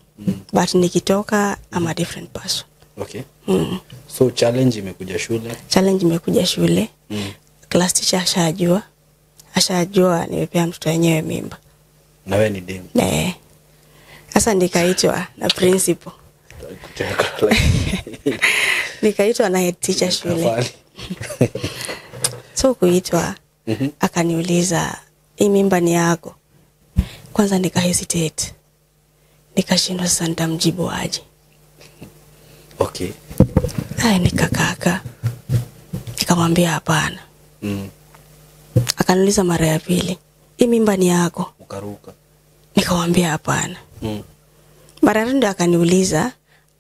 But nikitoka I'm a different person. Okay. So challenge imekuja shule. Challenge imekuja shule. Class teacher ashajua. Ashajua nimepea mtoto wenyewe mimba. Na wewe ni demu. Eh. Sasa nikaitwa na principal. Nikaitwa na head teacher shule. So kuitwa akaniuliza hii mimba ni yako? Kwanza nika hesitate. Nikashindwa sasa nitamjibu aje. Okay. Nikakaka. Nikamwambia hapana. Akaniuliza mara ya pili, hii mimba ni yako? Ukaruka. Nikamwambia hapana. Mara ya ndio akaniuliza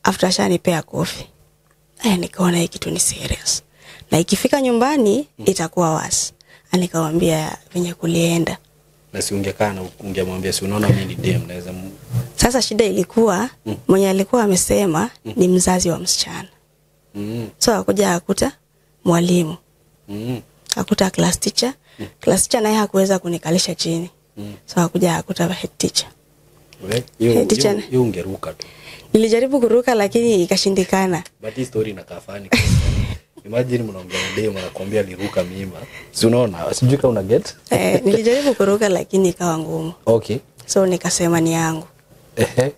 after ashanipea kofi. Nikaona hii kitu ni serious. Na ikifika nyumbani itakuwa wasi. Nikamwambia venye kulienda. Na si ungekaa na ungemwambia si unaona mimi ni dem naweza. Sasa shida ilikuwa mwenye alikuwa amesema ni mzazi wa msichana. So akakuja akakuta mwalimu. Akakuta class teacher. Class teacher naye hakuweza kunikalisha chini. So akakuja akakuta head teacher. Hiyo ungeruka tu. Nilijaribu kuruka lakini ikashindikana. But hii story inakaa funny. Imagine mnaongea na demu anakuambia aliruka mimba. Si unaona? Sijui kama una get. Nilijaribu kuruka lakini ikawa ngumu. Okay. So nikasema ni yangu.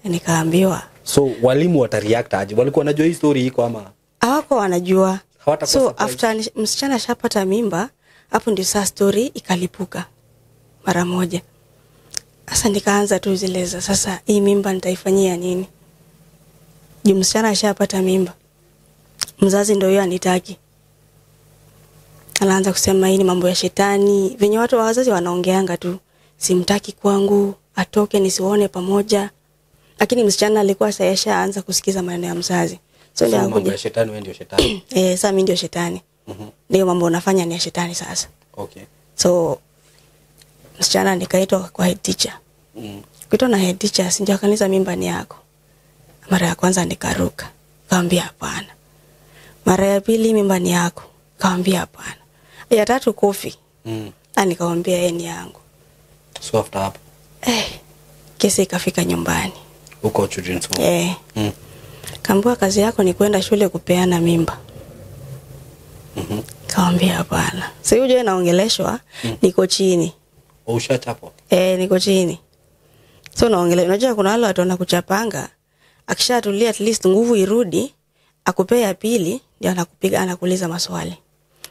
Nikaambiwa. So walimu watareact aje? Walikuwa wanajua hii story iko ama? Hawako wanajua. So after msichana ashapata mimba, hapo ndio sasa story ikalipuka mara moja. Sasa nikaanza tu zile za sasa hii mimba nitaifanyia nini? Juu msichana ashapata mimba. Mzazi ndio yeye anitaki. Anaanza kusema hii ni mambo ya shetani. Venye watu wa wazazi wanaongeanga tu, simtaki kwangu, atoke nisione pamoja. Lakini msichana alikuwa ashaanza kusikiza maneno ya mzazi. So ndio mambo akuja. ya shetani, wewe ndio shetani. Eh, sasa mimi ndio shetani. Ndio mambo unafanya ni ya shetani sasa. Okay. So msichana nikaitwa kwa head teacher. Kuitwa na head teacher, si ndio akaniuliza mimba ni yako. Mara ya kwanza nikaruka. Kaambia hapana. Mara ya pili mimba ni yako. Kaambia hapana. Ya tatu kofi. Nikamwambia yeye ni yangu. So after hapo Kesi ikafika nyumbani. Huko children's home. Kaambiwa kazi yako ni kwenda shule kupeana mimba. Kaambia hapana. Sasa unajua naongeleshwa, niko chini. Ushachapwa? Niko chini. So naongelea, unajua kuna wale watu wanakuchapanga, akishatulia at least nguvu irudi, akupea ya pili ndio anakupiga, anakuuliza maswali.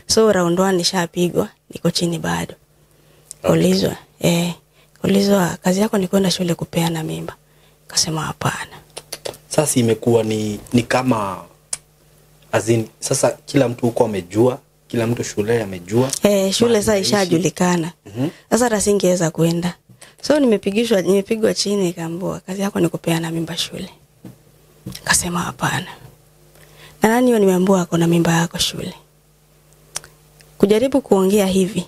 So round 1 nishapigwa, niko chini bado. Ulizwa, ulizwa kazi yako ni kwenda shule kupeana mimba. Kasema hapana. Sasa imekuwa ni kama as in, sasa kila mtu huko amejua, kila mtu shule amejua. Shule sasa ishajulikana. Sasa hata singeweza kwenda. So nimepigwa chini nikaambiwa kazi yako ni kupeana mimba shule. Kasema hapana. Na nani huyo nimeambiwa ako na mimba yako shule? Kujaribu kuongea hivi.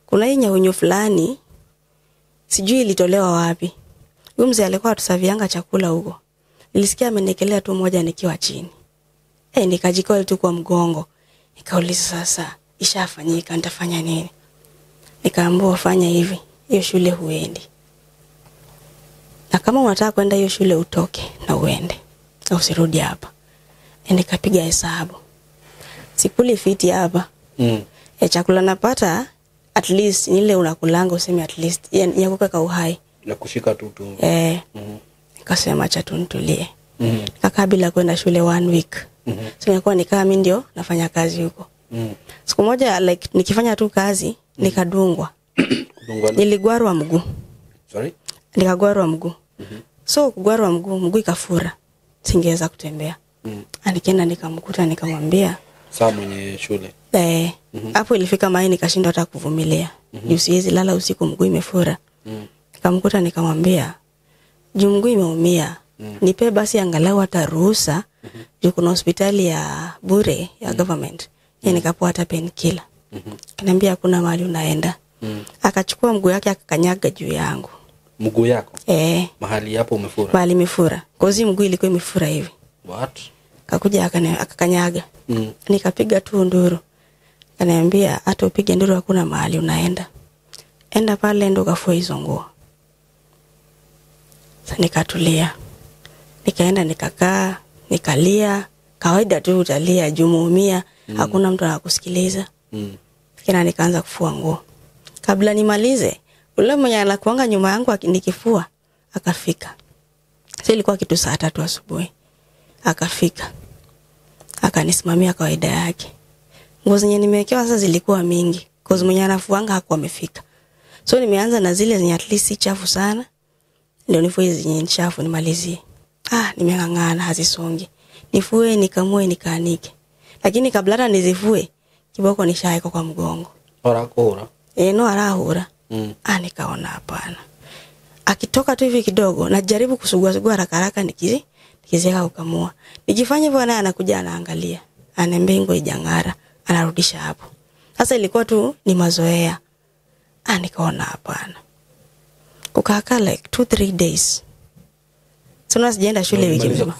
Kuna hii nyaunyo fulani sijui ilitolewa wapi. Huyu mzee alikuwa atusavianga chakula huko. Nilisikia amenikelea tu moja nikiwa chini. Nikajikoa tu kwa mgongo. Nikauliza sasa ishafanyika nitafanya nini? Nikaambiwa fanya hivi, hiyo shule huendi. Na kama unataka kwenda hiyo shule utoke na uende. Na usirudi hapa. Nikapiga hesabu. Sikuli fiti hapa. Chakula napata at least ile unakulanga useme at least ya kuweka uhai. Na kushika tu tu. Nikasema acha tu nitulie. Nikakaa bila kwenda shule 1 week. So nilikuwa nikaa mimi ndio nafanya kazi huko. Siku moja like nikifanya tu kazi nikadungwa. Niligwarwa mguu. Sorry? Nikagwarwa mguu. So kugwarwa mguu ikafura. Singeweza kutembea. Nikaenda nikamkuta nikamwambia Saa mwenye shule. Hapo ilifika mahali nikashindwa hata kuvumilia. Juu siwezi lala usiku mguu imefura. Nikamkuta nikamwambia juu mguu imeumia. Nipe basi angalau hata ruhusa. Juu kuna hospitali ya bure ya government. Nikapewa hata painkiller. Akaniambia hakuna mahali unaenda. Akachukua mguu yake akakanyaga juu yangu. Mguu yako? Mahali hapo umefura? Mahali imefura. Kozi mguu ilikuwa imefura hivi. What? Akakuja akakanyaga. Nikapiga tu nduru. Akaniambia hata upige nduru hakuna mahali unaenda. Enda pale ndo kafue hizo nguo. Sasa nikatulia. Nikaenda nikakaa, nikalia. Kawaida tu utalia juu umeumia, hakuna mtu anakusikiliza. Kina nikaanza kufua nguo. Kabla nimalize, ule mwenye anakuanga nyuma yangu nikifua akafika. Sasa ilikuwa kitu saa 3 asubuhi. Akafika. Akanisimamia kawaida yake. Nguo zenye nimewekewa sasa zilikuwa mingi. Cause mwenye anafuanga hakuwa amefika. So nimeanza na zile zenye at least si chafu sana. Ndio nifue hizi zenye chafu nimalizie. Nimeng'ang'ana hazisongi. Nifue nikamue nikaanike. Lakini kabla hata nizifue kiboko nishaeka kwa mgongo. Ora kora. No arahura. Nikaona hapana. Akitoka tu hivi kidogo najaribu kusugua sugua haraka haraka nikiziweka kukamua. Nikifanya hivyo naye anakuja anaangalia. Ananiambia ngo ijang'ara, anarudisha hapo. Sasa ilikuwa tu ni mazoea. Nikaona hapana. Kukaa like 2-3 days. Sasa sijaenda shule wiki nzima.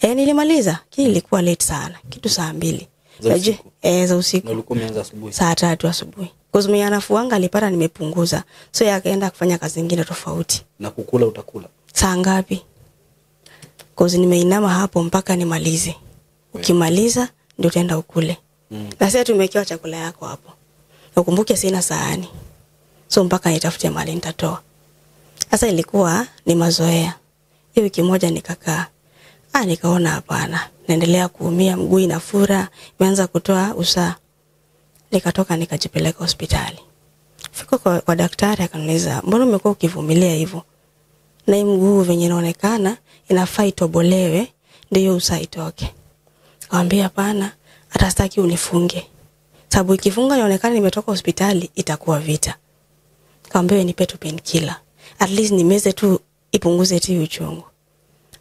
Nilimaliza. Lakini ilikuwa late sana. Kitu saa 2. Za usiku. Na ulikuwa umeanza asubuhi. Saa 3 asubuhi. Cause mwenye anafuanga alipata nimepunguza. So yeye akaenda kufanya kazi nyingine tofauti. Na kukula utakula. Saa ngapi? Cause nimeinama hapo mpaka nimalize. Ukimaliza ndio utaenda ukule. Na sasa tumewekewa chakula yako hapo. Na ukumbuke sina sahani. So mpaka nitafute mahali nitatoa. Sasa ilikuwa ni mazoea. Hiyo wiki moja nikakaa. Nikaona hapana. Naendelea kuumia, mguu inafura, imeanza kutoa usaha. Nikatoka nikajipeleka hospitali. Fika kwa daktari akaniuliza, "Mbona umekuwa ukivumilia hivyo? Na hii mguu venye inaonekana inafaa itobolewe ndio usaha itoke." Nikamwambia hapana, hata sitaki unifunge. Sababu ikifunga inaonekana nimetoka hospitali itakuwa vita. Nikamwambia nipe tu painkiller. At least nimeze tu ipunguze tu uchungu.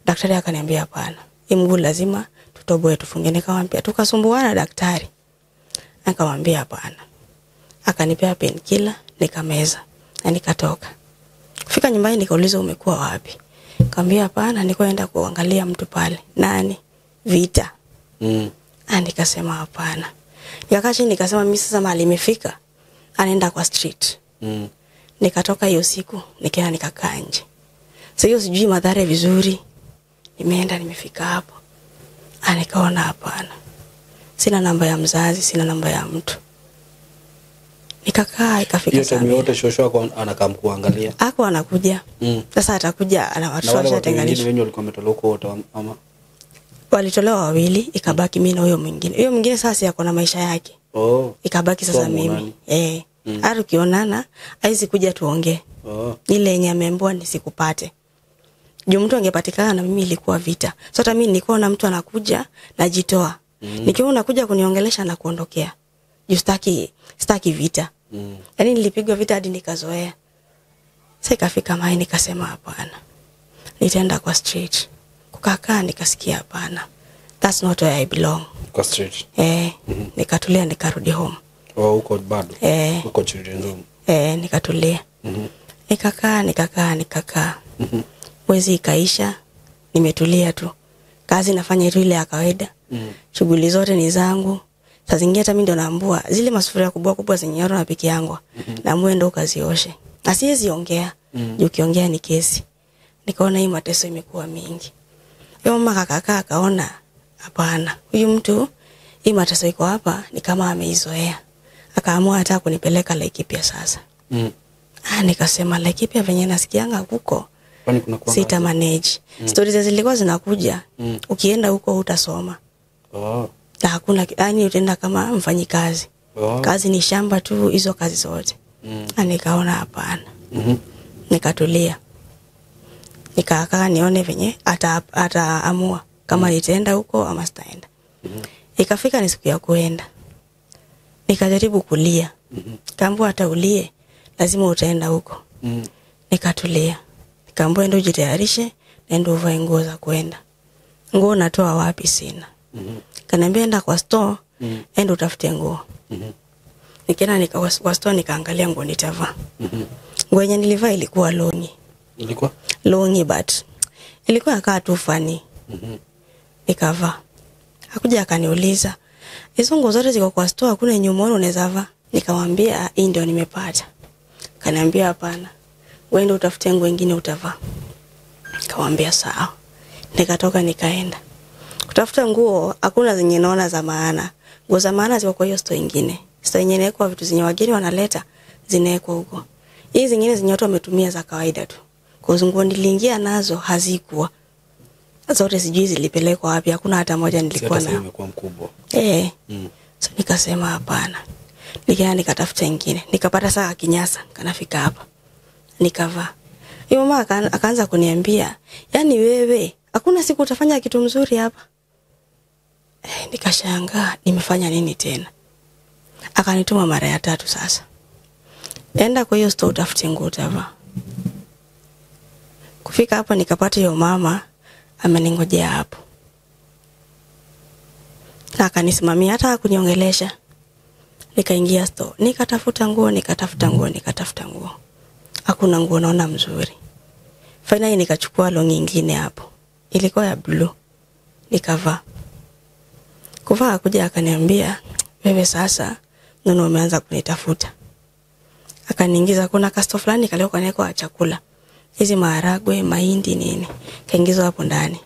Daktari akaniambia hapana. Hii mguu lazima tutoboe tufunge. Nikamwambia, tukasumbuana daktari. Nikamwambia hapana. Akanipea painkiller, nikameza na nikatoka. Kufika nyumbani nikauliza umekuwa wapi? Nikamwambia hapana, nilikuwa kuangalia mtu pale. Nani? Vita. Nikasema hapana. Nikakaa chini nikasema mimi sasa mahali imefika, anaenda kwa street. Nikatoka hiyo siku, nikaenda nikakaa nje. Sasa hiyo sijui madhara vizuri. Nimeenda nimefika hapo. Nikaona hapana. Sina namba ya mzazi, sina namba ya mtu. Nikakaa ikafika saa. Hiyo time yote shosho wako anakaa kuangalia. Hapo anakuja. Sasa atakuja ana watu washatenganishwa. Wengine walikuwa wametolewa wote ama walitolewa wawili, ikabaki mimi na huyo mwingine. Huyo mwingine sasa yako na maisha yake. Oh. Ikabaki sasa mimi. Hata ukionana haizi kuja tuongee. Ile yenye ameambiwa nisikupate. Juu mtu angepatikana na mimi ilikuwa vita. So hata mimi nilikuwa na mtu anakuja najitoa. Nikiona unakuja kuniongelesha na kuondokea. Juu sitaki vita. Yaani nilipigwa vita hadi nikazoea. Sasa ikafika mahali nikasema hapana. Nitaenda kwa street. Kukakaa nikasikia hapana. That's not where I belong. Kwa street. Nikatulia nikarudi home. Oh, huko bado. Huko children's home. Nikatulia. Nikakaa. Mwezi ikaisha, nimetulia tu. Kazi nafanya tu ile ya kawaida. Shughuli zote ni zangu. Saa zingine hata mimi ndo naambua zile masufuria kubwa kubwa zenye yoro na piki yangu. Naambua ndo kazioshe. Na siwezi ongea. Juu ukiongea ni kesi. Nikaona hii mateso imekuwa mingi. Yeye mama kakakaa akaona hapana. Huyu mtu hii mateso iko hapa ni kama ameizoea. Akaamua hata kunipeleka Laikipia sasa. Nikasema Laikipia venye nasikianga huko. Kwani kuna kuanga sita manage. Stories zilikuwa zinakuja. Ukienda huko utasoma. Na hakuna yani utaenda kama mfanyikazi. Kazi ni shamba tu, hizo kazi zote. Nikaona hapana. Nikatulia. Nikakaa nione venye ataamua kama nitaenda huko ama sitaenda. Ikafika ni siku ya kuenda. Nikajaribu kulia. Kaambiwa hata ulie lazima utaenda huko. Nikatulia. Nikaambiwa ndio jitayarishe na ndio uvae nguo za kuenda. Nguo natoa wapi sina. Kaniambia enda kwa store, enda utafute nguo. Nikaenda kwa store nikaangalia nguo nitavaa. Nguo yenye nilivaa ilikuwa longi. Ilikuwa longi but ilikuwa kaa tu funny. Nikavaa. Hakuja akaniuliza, hizo nguo zote ziko kwa store, hakuna yenye umeona unaweza vaa? Nikamwambia hii ndio nimepata. Kaniambia hapana, wewe ndio utafute nguo nyingine utavaa. Nikamwambia sawa. Nikatoka nikaenda kutafuta nguo, hakuna zenye naona za maana. Nguo za maana ziko kwa hiyo store nyingine. Store nyingine inaekwa vitu zenye wageni wanaleta, zinaekwa huko. Hizi zingine zenye watu wametumia za kawaida tu. Kwa nguo niliingia nazo hazikuwa. Zote sijui zilipelekwa wapi, hakuna hata moja nilikuwa nayo. Imekuwa mkubwa. So nikasema hapana. Nikaenda nikatafuta nyingine. Nikapata saa kinyasa, kanafika hapa. Nikavaa. Yule mama akaanza kuniambia, "Yaani wewe, hakuna siku utafanya kitu mzuri hapa." Nikashangaa, nimefanya nini tena? Akanituma mara ya tatu sasa. Enda kwa hiyo store utafute nguo utavaa. Kufika hapo nikapata hiyo mama ameningojea hapo. Na akanisimamia hata hakuniongelesha. Nikaingia store, nikatafuta nguo, nikatafuta nguo, nikatafuta nguo. Hakuna nguo naona mzuri. Finally nikachukua long nyingine hapo. Ilikuwa ya blue. Nikavaa. Kuvaa kuja akaniambia, "Wewe sasa ndio umeanza kunitafuta." Akaniingiza kuna kasto fulani kalio kwa chakula. Hizi maharagwe, mahindi nini. Kaingizwa hapo ndani.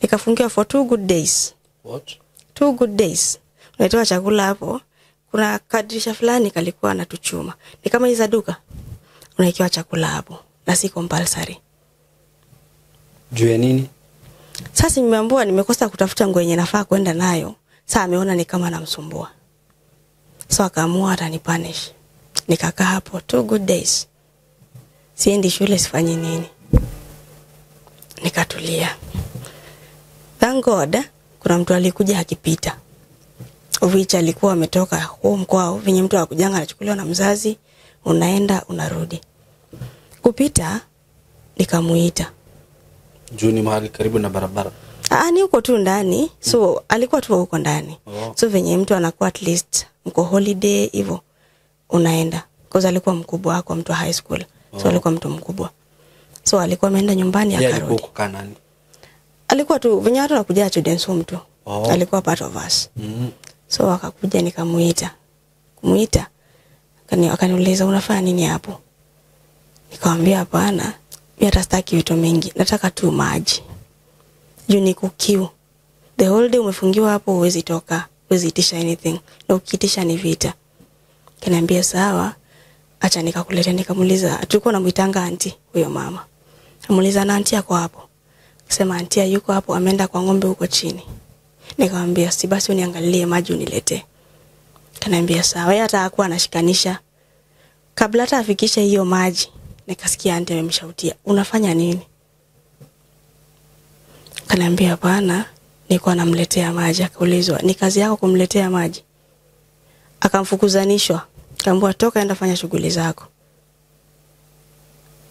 Nikafungiwa for 2 good days. What? 2 good days. Unaitoa chakula hapo. Kuna kadirisha fulani kalikuwa na tuchuma. Ni kama hizo duka. Unaikiwa chakula hapo. Na si compulsory. Juu ya nini? Sasa nimeambiwa nimekosa kutafuta nguo yenye nafaa kwenda nayo. Sasa ameona ni kama namsumbua. So akaamua atanipunish. Nikakaa hapo 2 good days. Siendi shule, sifanyi nini. Nikatulia. Thank God kuna mtu alikuja akipita. Which alikuwa ametoka home kwao, venye mtu akujanga anachukuliwa na mzazi, unaenda unarudi. Kupita nikamuita. Juu ni mahali karibu na barabara. Ni huko tu ndani. So alikuwa tu huko ndani. Oh. So venye mtu anakuwa at least mko holiday hivyo unaenda. Because alikuwa mkubwa, hakuwa mtu wa high school. So alikuwa mtu mkubwa. So alikuwa ameenda nyumbani Yeye alikuwa akarudi. huko kaa nani? Alikuwa tu venye watu wanakuja children's home tu. Oh. Alikuwa part of us. Mm. So akakuja nikamuita. Kumuita akaniuliza unafanya nini hapo? Nikamwambia hapana, mimi hata sitaki vitu mingi, nataka tu maji. Juu niko kiu. The whole day umefungiwa hapo, huwezi toka, huwezi itisha anything. Na ukiitisha ni vita. Kaniambia sawa, acha nikakuletea. Nikamuuliza, tulikuwa namuitanga auntie huyo mama. Namuuliza na auntie yako hapo? Akasema auntie yuko hapo, ameenda kwa ng'ombe huko chini. Nikamwambia si basi uniangalie maji uniletee. Kaniambia sawa. Yeye hata hakuwa anashikanisha. Kabla hata afikishe hiyo maji, nikasikia auntie amemshautia, unafanya nini? Kaniambia hapana, nilikuwa namletea maji. Akaulizwa, ni kazi yako kumletea maji? Akamfukuzanishwa. Akaambiwa toka enda fanya shughuli zako.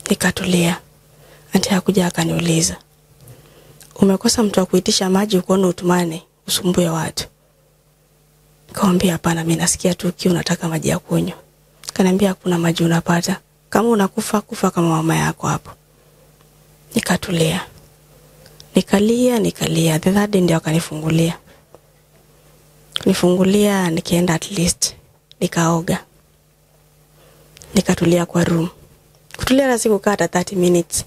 Nikatulia. Auntie hakuja akaniuliza, umekosa mtu wa kuitisha maji ukoona utumane usumbue watu? Nikamwambia hapana, mimi nasikia tu kiu, nataka maji ya kunywa. Akaniambia hakuna maji unapata. Kama unakufa kufa kama mama yako hapo. Nikatulia. Nikalia. The third day ndio akanifungulia. Nifungulia nikaenda at least nikaoga. Nikatulia kwa room. Kutulia na sikukaa hata 30 minutes.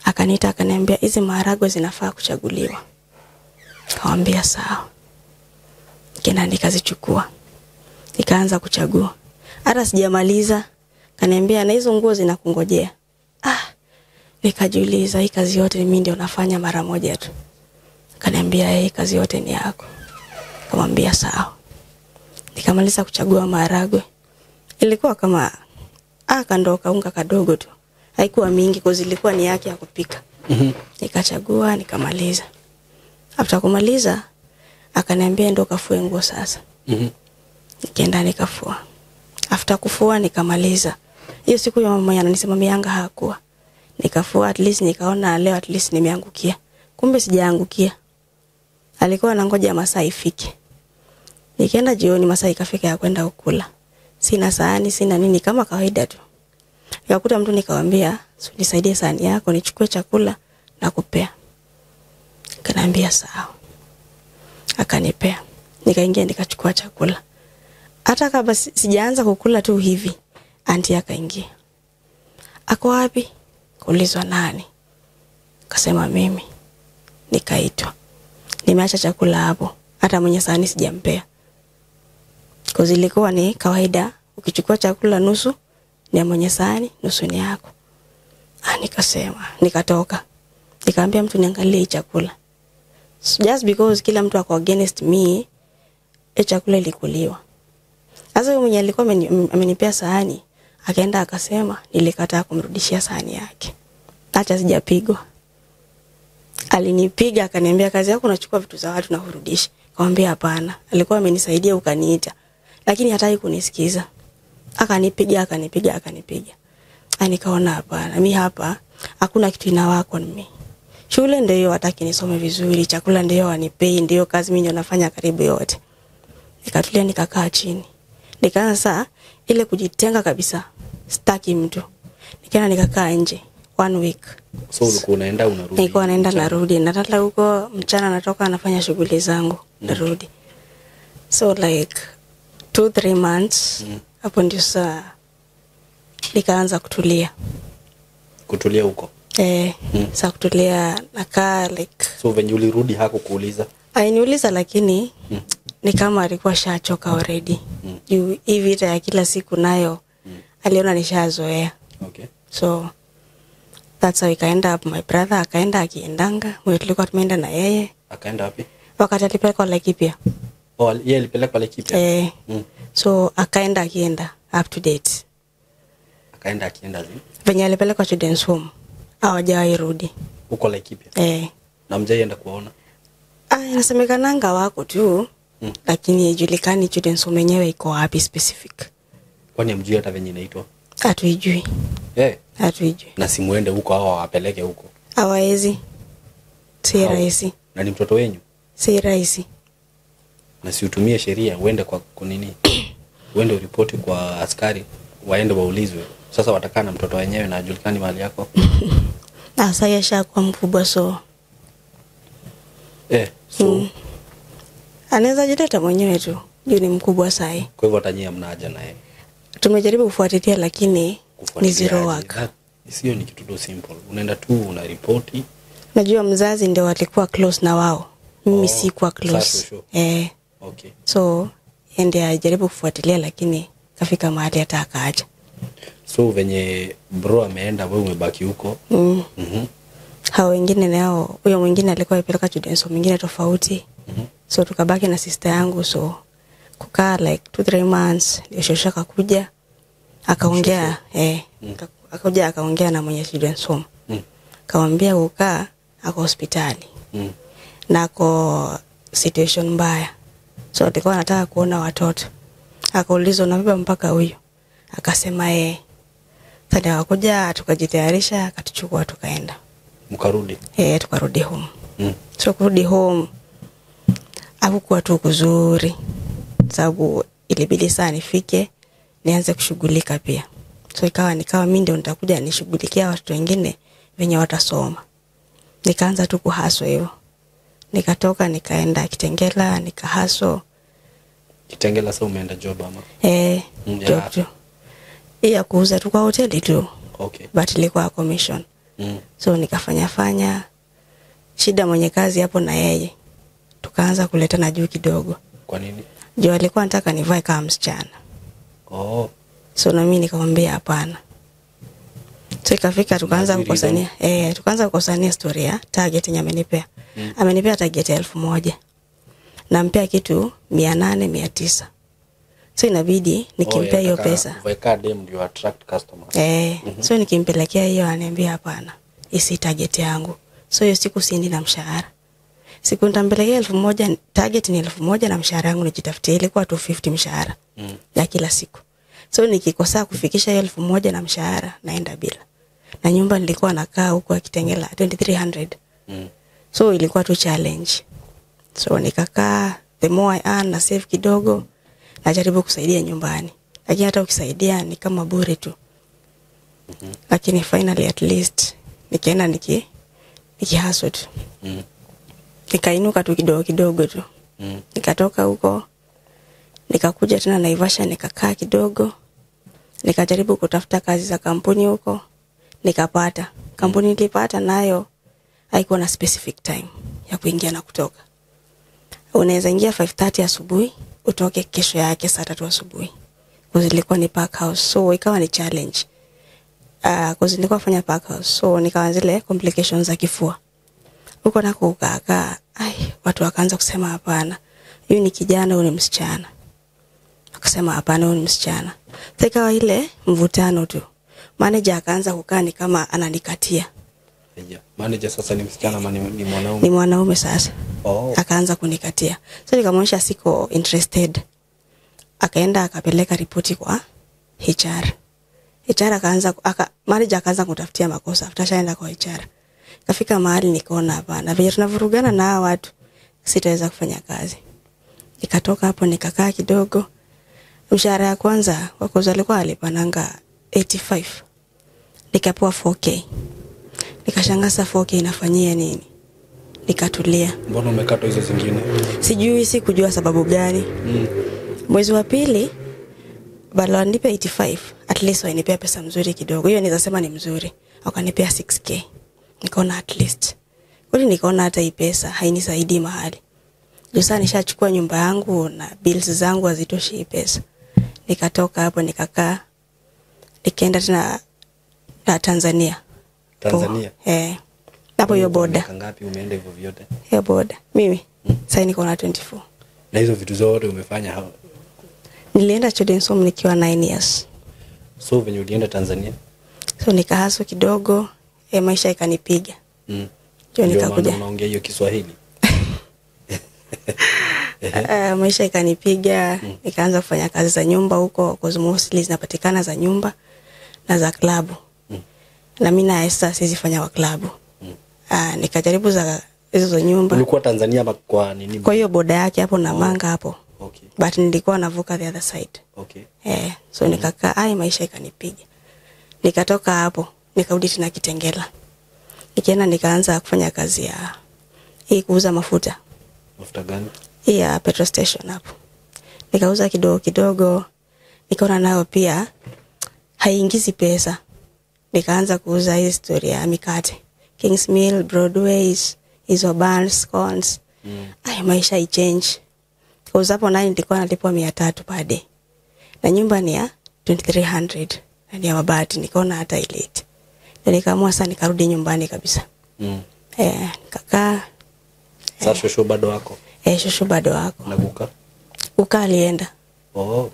Akaniita akaniambia hizi maharagwe zinafaa kuchaguliwa. Nikamwambia sawa. Nikaenda nikazichukua. Nikaanza kuchagua. Hata sijamaliza kaniambia na hizo nguo zinakungojea. Nikajiuliza hii kazi yote mimi ndio nafanya mara moja tu. Kaniambia hii kazi yote ni yako. Nikamwambia sawa. Nikamaliza kuchagua maharagwe. Ilikuwa kama kandoka unga kadogo tu. Haikuwa mingi kwa ilikuwa ni yake ya kupika. Nikachagua nikamaliza. After kumaliza akaniambia ndio kafue nguo sasa. Nikaenda nikafua. After kufua nikamaliza. Hiyo siku ya mama ananisimamianga hakuwa. Nikafua at least nikaona leo at least nimeangukia. Kumbe sijaangukia. Alikuwa anangoja masaa ifike. Nikaenda jioni masaa ikafika ya kwenda kukula. Sina sahani, sina nini, kama kawaida tu. Nikakuta mtu nikamwambia, "Nisaidie sahani yako nichukue chakula na kupea." Akaniambia sawa. Akanipea. Nikaingia nikachukua chakula. Hata kabla sijaanza kukula tu hivi, auntie akaingia. Ako wapi? Kuulizwa nani? Akasema mimi. Nikaitwa. Nimeacha chakula hapo. Hata mwenye sahani sijampea. Kwa ilikuwa ni kawaida ukichukua chakula nusu ni ya mwenye sahani, nusu ni yako. Nikasema, nikatoka. Nikamwambia mtu niangalie hii chakula. So just because kila mtu ako against me, hiyo chakula ilikuliwa. Sasa yule mwenye alikuwa amenipea sahani, akaenda akasema nilikataa kumrudishia sahani yake. Acha sijapigwa. Alinipiga akaniambia kazi yako unachukua vitu za watu na kurudisha. Nikamwambia hapana, alikuwa amenisaidia ukaniita. Lakini hataki kunisikiza. Akanipiga. Nikaona hapana, mimi hapa hakuna kitu inawako mimi. Shule ndio hataki nisome vizuri, chakula ndio wanipei, ndio kazi mimi ndio nafanya karibu yote. Nikatulia nikakaa chini. Nikaanza saa ile kujitenga kabisa. Sitaki mtu. Nikaenda nikakaa nje 1 week. So ulikuwa unaenda unarudi? Nilikuwa naenda narudi. Nalala huko mchana natoka nafanya shughuli zangu, narudi. So like 2-3 months hapo ndio saa nikaanza kutulia. Kutulia huko? Saa kutulia nakaa like. So venye ulirudi hakukuuliza? Aliniuliza lakini ni kama alikuwa shachoka already. Juu hii vita ya kila siku nayo aliona nishazoea. Okay. So that's how ikaenda up. My brother akaenda akiendanga, mwe tulikuwa tumeenda na yeye. Akaenda wapi? Wakati alipelekwa Laikipia. Oh, yeye alipelekwa Laikipia. So akaenda akienda up to date. Akaenda akienda zi? Venye alipelekwa children's home. Hawajawahi rudi. Huko Laikipia? Na mjaienda kuwaona? Inasemekananga wako tu. Lakini haijulikani children's home yenyewe iko wapi specific. Kwani hamjui hata venye inaitwa? Hatuijui. Hatuijui. Na simuende huko au wapeleke huko? Hawawezi. Si rahisi. Na ni mtoto wenyu? Si rahisi. Na si utumie sheria uende kwa nini? Uende uripoti kwa askari, waende waulizwe. Sasa watakaa na mtoto wenyewe na hajulikani mahali yako. Na sasa yashakuwa mkubwa so. So anaweza jileta mwenyewe tu. Juu ni mkubwa sahi. Kwa hivyo hata nyinyi hamna haja naye. Tumejaribu kufuatilia lakini ni zero work. Sio, ni kitu tu simple. Unaenda tu unaripoti. Najua mzazi ndio alikuwa close na wao. Mimi sikuwa close. Sure. Okay. So ndiye ajaribu kufuatilia lakini kafika mahali hata akaacha. So venye bro ameenda wewe umebaki huko. Hao wengine nao, huyo mwingine alikuwa alipeleka children's home mwingine tofauti. So tukabaki na sister yangu, so kukaa like 2-3 months ndio shosha akakuja akaongea akakuja akaongea na mwenye children's home. Akamwambia kukaa ako hospitali. Na ako situation mbaya. So alikuwa anataka kuona watoto. Akaulizwa unabeba mpaka huyu? Akasema eh. Sasa akakuja tukajitayarisha akatuchukua tukaenda. Mkarudi? Tukarudi home. So kurudi home hakukuwa tu kuzuri. Sababu ilibidi sana nifike nianze kushughulika pia. So nikawa mimi ndio nitakuja nishughulikia watoto wengine wenye watasoma. Nikaanza tu kuhaswa hivyo. Nikatoka nikaenda Kitengela nikahaso. Kitengela sasa umeenda job ama? Job tu. Ya kuuza tu kwa hoteli tu. Okay. But ilikuwa commission. So nikafanya shida mwenye kazi hapo na yeye. Tukaanza kuletana juu kidogo. Kwa nini? Juu alikuwa anataka nivae kama msichana. So na mimi nikamwambia hapana. So ikafika tukaanza kukosania. Tukaanza kukosania story ya target yenye amenipea. Amenipea target ya 1000. Nampea kitu 800 900. So inabidi nikimpea hiyo pesa. Weka dem ndio attract customers. So nikimpelekea hiyo ananiambia hapana. Isi target yangu. So hiyo siku siendi na mshahara. Siku nitampelekea 1000, target ni 1000 na mshahara wangu nijitafutie ilikuwa 250 mshahara. Ya kila siku. So nikikosa kufikisha 1000 na mshahara naenda bila. Na nyumba nilikuwa nakaa huko Kitengela 2300. So ilikuwa tu challenge. So nikakaa, the more I earn na save kidogo najaribu kusaidia nyumbani. Lakini hata ukisaidia ni kama bure tu. Lakini finally at least nikaenda nikihustle tu. Nikainuka tu kidogo kidogo tu. Nikatoka huko nikakuja tena Naivasha nikakaa kidogo. Nikajaribu kutafuta kazi za kampuni huko. Nikapata. Kampuni nilipata nayo haikuwa na specific time ya kuingia na kutoka. Unaweza ingia 5:30 asubuhi, utoke kesho yake saa 3 asubuhi. Kwa ilikuwa ni pack house, so ikawa ni challenge. Kwa nilikuwa nafanya pack house, so nikawa zile complications za kifua. Huko na kukaa, watu wakaanza kusema hapana. Huyu ni kijana, huyu ni msichana. Akasema hapana, huyu ni msichana. Sasa ikawa ile mvutano tu. Manager akaanza kukaa ni kama ananikatia. Manager sasa ni msichana ama ni mwanaume? Ni mwanaume sasa. Akaanza kunikatia. So nikamwonyesha siko interested. Akaenda akapeleka ripoti kwa HR. HR akaanza manager akaanza kutafutia makosa. Atashaenda kwa HR. Kafika mahali nikaona hapana, vile tunavurugana na hawa watu sitaweza kufanya kazi. Nikatoka hapo nikakaa kidogo. Mshahara ya kwanza wakoza alikuwa alipananga 85. Nikapewa 4K. Nikashangaa 4K inafanyia nini? Nikatulia. Mbona umekata hizo zingine? Sijui, sikujua sababu gani. Mwezi wa pili bado wanipe 85, at least wanipea pesa mzuri kidogo. Hiyo naweza sema ni mzuri. Wakanipea 6K. Nikaona at least. Kwani nikaona hata hii pesa hainisaidii mahali. Juu sasa nishachukua nyumba yangu na bills zangu hazitoshi hii pesa. Nikatoka hapo nikakaa. Nikaenda tena na Tanzania. Tanzania? Hapo hiyo boda. Ngapi umeenda hivyo vyote? Hiyo boda. Mimi sasa niko na 24. Na hizo vitu zote umefanya hapo? Nilienda children's home nikiwa 9 years. So venye ulienda Tanzania? So nikahaso kidogo, maisha ikanipiga. Ndio nikakuja. Unaongea hiyo Kiswahili? Maisha ikanipiga, nikaanza kufanya kazi za nyumba huko, cause mostly zinapatikana za nyumba na za klabu. Na mimi na sasa siwezi fanya wa klabu. Nikajaribu za Hizo nyumba. Ulikuwa Tanzania ama kwa nini? Kwa hiyo boda yake hapo na manga hapo. Okay. But nilikuwa navuka the other side. Okay. So nikakaa, ai maisha ikanipiga. Nikatoka hapo, nikarudi tena Kitengela. Nikaenda nikaanza kufanya kazi ya hii kuuza mafuta. Mafuta gani? Hii ya petrol station hapo. Nikauza kidogo kidogo. Nikaona nayo pia haiingizi pesa. Nikaanza kuuza hii story ya mikate. Kings Mill, Broadways, hizo buns, scones. Ai maisha i-change. Kuuza hapo nayo nilikuwa nalipwa 300 per day. Na nyumba ni ya 2300 na ni ya mabati, nikaona hata ilete. Na nikaamua sasa nikarudi nyumbani kabisa. Nikakaa. Sasa shosho bado wako? Shosho bado wako. Na kuka? Kuka alienda. Oh.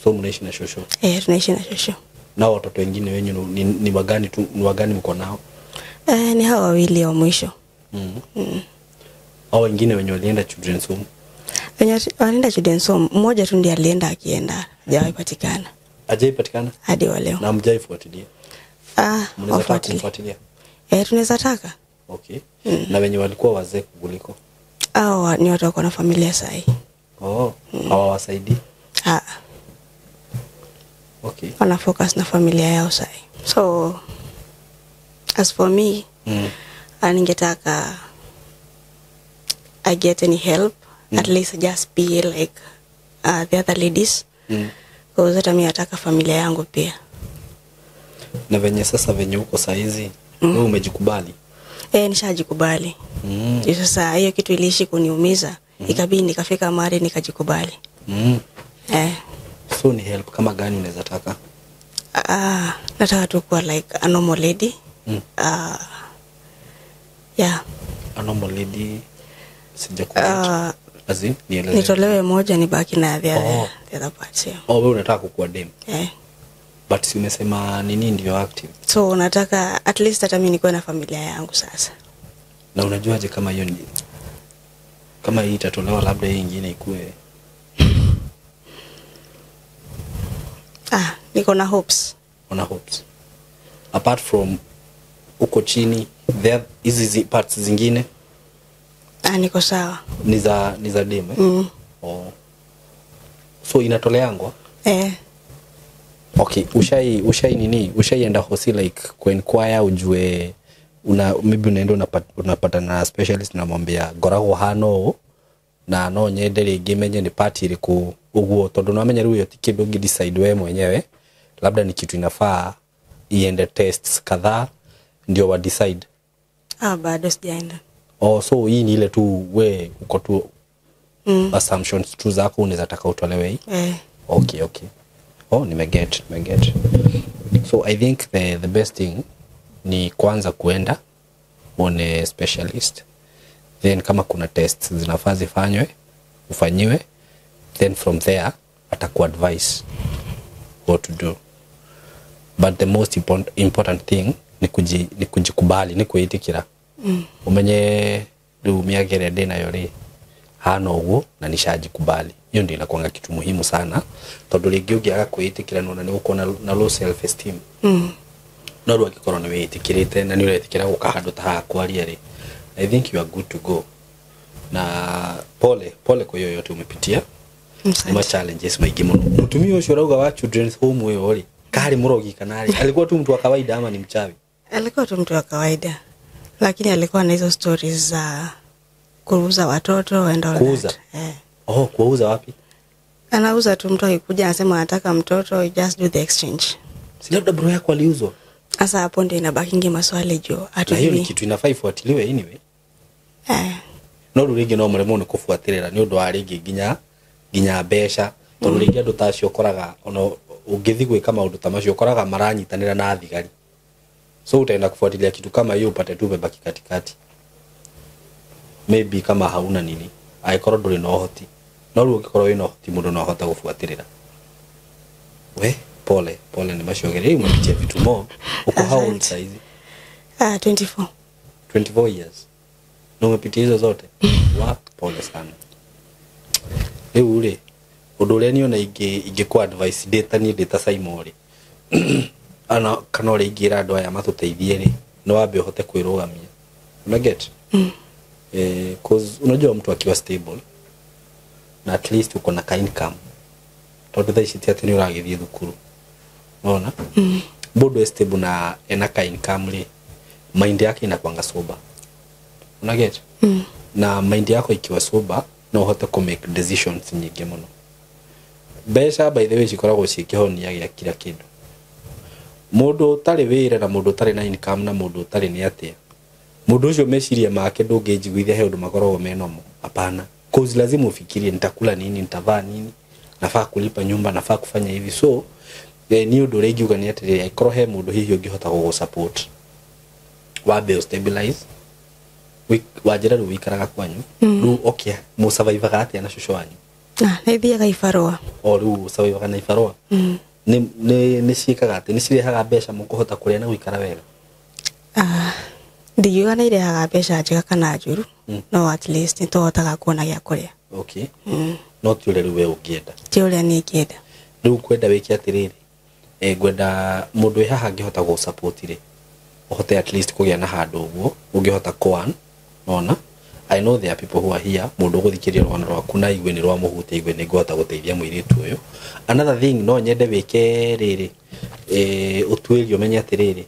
So mnaishi na shosho? Tunaishi na shosho. Na watoto wengine wenyu ni wagani tu, ni wagani mko nao? Ni hawa wawili wa mwisho. Hao wengine wenye walienda children's home? Wenye walienda children's home, mmoja tu ndiye alienda akienda, hajawahi patikana. Hajawahi patikana? Hadi wa leo. Na hamjaifuatilia? Mnaweza taka kumfuatilia? Tunaweza taka. Okay. Na wenye walikuwa wazee kuliko? Hao ni watu wako na familia sahi. Oh, hawawasaidii? Okay. Wana focus na familia yao sahi. So as for me, ningetaka I get any help, at least just be like the other ladies. Kwa hata mimi nataka familia yangu pia. Na venye sasa venye uko saa hizi, wewe umejikubali? Nishajikubali. Sasa hiyo kitu iliishi kuniumiza, ikabidi nikafika mahali nikajikubali. So ni help kama gani unaweza taka? Nataka tu kuwa like a normal lady. Yeah. A normal lady sijakubali. As in, nieleze. Nitolewe moja nibaki na the other part. Yeah. Oh, wewe unataka kukuwa dem. But si umesema nini ndio active? So nataka at least hata mimi nikuwe na familia yangu sasa. Na unajuaje kama hiyo ni kama hii itatolewa labda hii nyingine ikue? Niko na hopes. Una hopes. Apart from uko chini, there hizi parts zingine? Niko sawa. Ni za dem eh? Oh. So inatoleangwa? Okay, ushai nini? Ushaienda hosi like ku-inquire ujue una maybe unaenda unapata na specialist unamwambia ngoragwo hano na no nyende ringi menye ni party iriku uguo tondu no amenye riu ti kindu ungi decide we mwenyewe, labda ni kitu inafaa iende tests kadhaa ndio wa decide. Bado sijaenda. Oh, so hii ni ile tu we uko tu assumptions tu zako unaweza taka utolewe hii. Okay. Oh, nimeget. So I think the best thing ni kwanza kuenda uone specialist, then kama kuna tests zinafaa zifanywe ufanyiwe, then from there ataku advise what to do. But the most important thing ni kujikubali, ni kuitikira. Umenye riu miaka ĩrĩa ndĩ nayo rĩ hana ũguo na nishajikubali. Hiyo ndio inakuanga kitu muhimu sana, tondu rĩngĩ ũngĩaga kwĩĩtĩkĩra nona nĩ ũgũkorwo na low self esteem. No rĩu angĩkorwo nĩ wĩĩtĩkĩrĩte na nĩ ũretĩkĩra gũka handũ ta haha kwaria rĩ, I think you are good to go. Na pole pole kwa hiyo yote umepitia. Ni challenges maingĩ mũno. Mũtumia ũcio ũrauga wa children's home ũyũ rĩ, kari mũrogi kana rĩ, alikuwa tu mtu wa kawaida ama ni mchawi? Alikuwa tu mtu wa kawaida, lakini alikuwa na hizo stories za kuuza watoto and all Kuuza? that. Oh, kuuza wapi? Anauza tu, mtu akikuja anasema anataka mtoto, you just do the exchange. Si labda bro yako aliuzwa? Sasa hapo ndio inabakingi maswali juu Na hiyo ni kitu inafaa ifuatiliwe anyway. No rĩu rĩngĩ no mũremwo nĩ kũbuatĩrĩra nĩ ũndũ wa rĩngĩ nginya mbeca, tondũ rĩngĩ andũ ta acio ũkoraga ona ũngĩthiĩ gwĩka maũndũ ta macio ũkoraga maranyitanĩra na thigari. So utaenda kufuatilia kitu kama hiyo upate tu umebaki katikati. Maybe kama hauna nini, angĩkorwo ndũrĩ na ũhoti. No rĩu ũngĩkorwo wĩna ũhoti mũndũ no ahote gũbuatĩrĩra. We pole pole ni macio rĩu umepitia vitu mob. Uko how old saizi? 24. 24 years. Na umepitia hizo zote? Wa pole sana. Rĩu rĩ, ũndũ ũrĩa niĩ ona ingĩkũ advice ndĩ ta niĩ ndĩ ta Simon rĩ, ana kana ũrĩa ingĩra andũ aya matũteithie rĩ, nĩ wambe ũhote kwĩrũgamia. Una get? Cause unajua mtu akiwa stable na at least uko na ka income, tondu thaa ici ti atĩ nĩ ũragĩthiĩ thukuru, unaona, mũndũ e stable na ena ka income rĩ, mind yake inakuanga sober, una get? Na mind yako ikiwa sober, no ũhote ku make decisions nyingĩ mũno. Mbeca, by the way, cikoragwo ciĩ kĩhonia gĩa kila kĩndũ. Mũndũ ũtarĩ wĩra na mũndũ ũtarĩ na income na mũndũ ũtarĩ nĩ atĩa, mũndũ ũcio meciria make ndũngĩnjiguithia he ũndũ makoragwo menomo. Hapana, cause lazima ufikirie, nitakula nini, nitavaa nini, nafaa kulipa nyumba, nafaa kufanya hivi. So ni ũndũ ũrĩa ingiuga nĩ atĩrĩrĩ, angĩkorwo he mũndũ hihi ũngĩhota gũgũ support, wambe stabilize. Wanjĩra rĩu wĩikaraga kwanyu rĩu. Okay, mũsurvivaga atĩa na cũcũ wanyu? Ah, nĩ thiaga ibarũa. O rĩu ũsurvivaga na ibarũa? Mm. Nĩ ciĩkaga atĩ nĩ cirehaga mbeca mũkũhota kũrĩa na gũikara wega? Ah, ndingiuga nĩ irehaga mbeca njega kana njũru, no at least nĩ tũhotaga kuona gĩa kũrĩa. Okay, no ti ũrĩa rĩu we ũngĩenda. Ti ũrĩa niĩ ingĩenda. Rĩu kwenda wĩke atĩrĩrĩ, ngwenda mũndũ wĩ haha angĩhota gũ support rĩ, ũhote at least kũgĩa na handũ ũguo ũngĩhota kwan nona. I know there are people who are here, mũndũ ũgũthikĩrĩria rũgano rwaku na igue nĩ rwamũhutia, igue nĩ ngũhota gũteithia mũirĩtu ũyũ. Another thing no nyende wĩke rĩrĩ, ũtuĩrie ũmenye atĩrĩrĩ,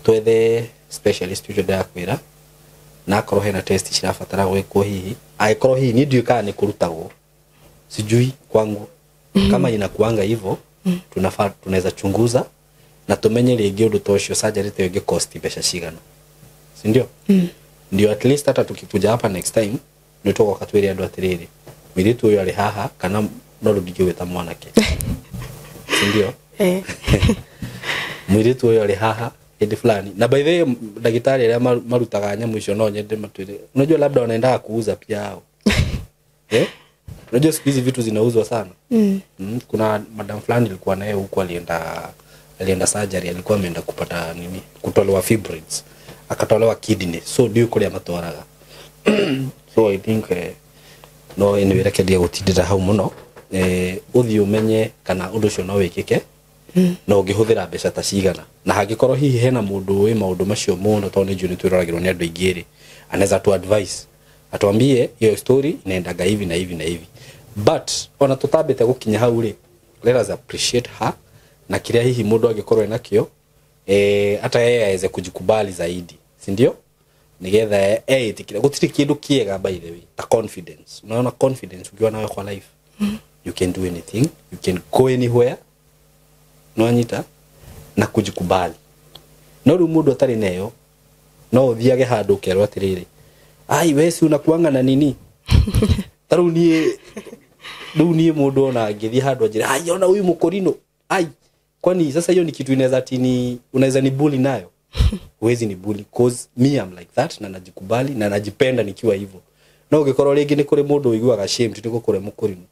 twethe specialist ũcio ndĩrakwĩra, na akorwo hena test cirabatara gwĩkwo, hihi angĩkorwo hihi niĩ ndiũĩ kana nĩ kũrutagwo, sijui kwangu kama inakuanga hivyo. Tunafaa tunaweza chunguza na tumenye rĩngĩ ũndũ ta ũcio, surgery ta ĩyo ĩngĩ cost mbeca cigana, si ndio? Ndio at least hata tukikuja hapa next time nĩ tũgoka twĩre andũ atĩrĩrĩ, mũirĩtu ũyũ arĩ haha, kana no rĩu ndingĩgwĩta mwanake, si ndio? Eh. Mũirĩtu ũyũ arĩ haha hĩndĩ fulani. Na by the way, ndagĩtarĩ arĩa marutaga nyamũ icio, no nyende matwĩre, unajua labda wanaendaga kuuza pia hao, eh? Unajua siku hizi vitu zinauzwa sana. Kuna madam fulani ilikuwa naye huku, alienda surgery, alikuwa ameenda kupata nini, kutolewa fibroids, akatolewa kidney, so ndio kuria matwaraga. So I think no anyway, reke ndige gutindira hau muno. Uthii umenye kana undu ucio no wikike na ũngĩhũthĩra mbeca ta cigana, na hangĩkorwo hihi hena mũndũ wĩ maũndũ macio mũno, tondũ nĩ njũĩ nĩ twĩroragĩrwo nĩ andũ aingĩ rĩ, anaweza tu advice, atuambie hiyo story inaendaga hivi na hivi na hivi. But ona tutambĩte gũkinya hau rĩ, let us appreciate her na kĩrĩa hihi mũndũ angĩkorwo enakĩo, hata yeye aweze kujikubali zaidi, si ndio? Nigetha eĩtĩkĩre. Gũtirĩ kĩndũ kĩega, by the way, ta confidence. Unaona, confidence ukiwa nayo kwa life, you can do anything, you can go anywhere, nwanyita na kujikubali. No rĩu mũndũ atarĩ nayo, no ũthiage handũ ũkerwo atĩrĩrĩ, ai we si unakuanga na nini. Ta rĩu niĩ, rĩu niĩ mũndũ ona angĩthiĩ handũ anjĩre, ai ona huyu mũkũrinũ, ai kwani sasa hiyo ni kitu inaweza tini, unaweza ni bully nayo? Huwezi ni bully, cause me I'm like that na najikubali na najipenda nikiwa hivyo. No ũngĩkorwo rĩngĩ nĩ kũrĩ mũndũ ũiguaga shame nĩ gũkũrĩ mũkũrinũ,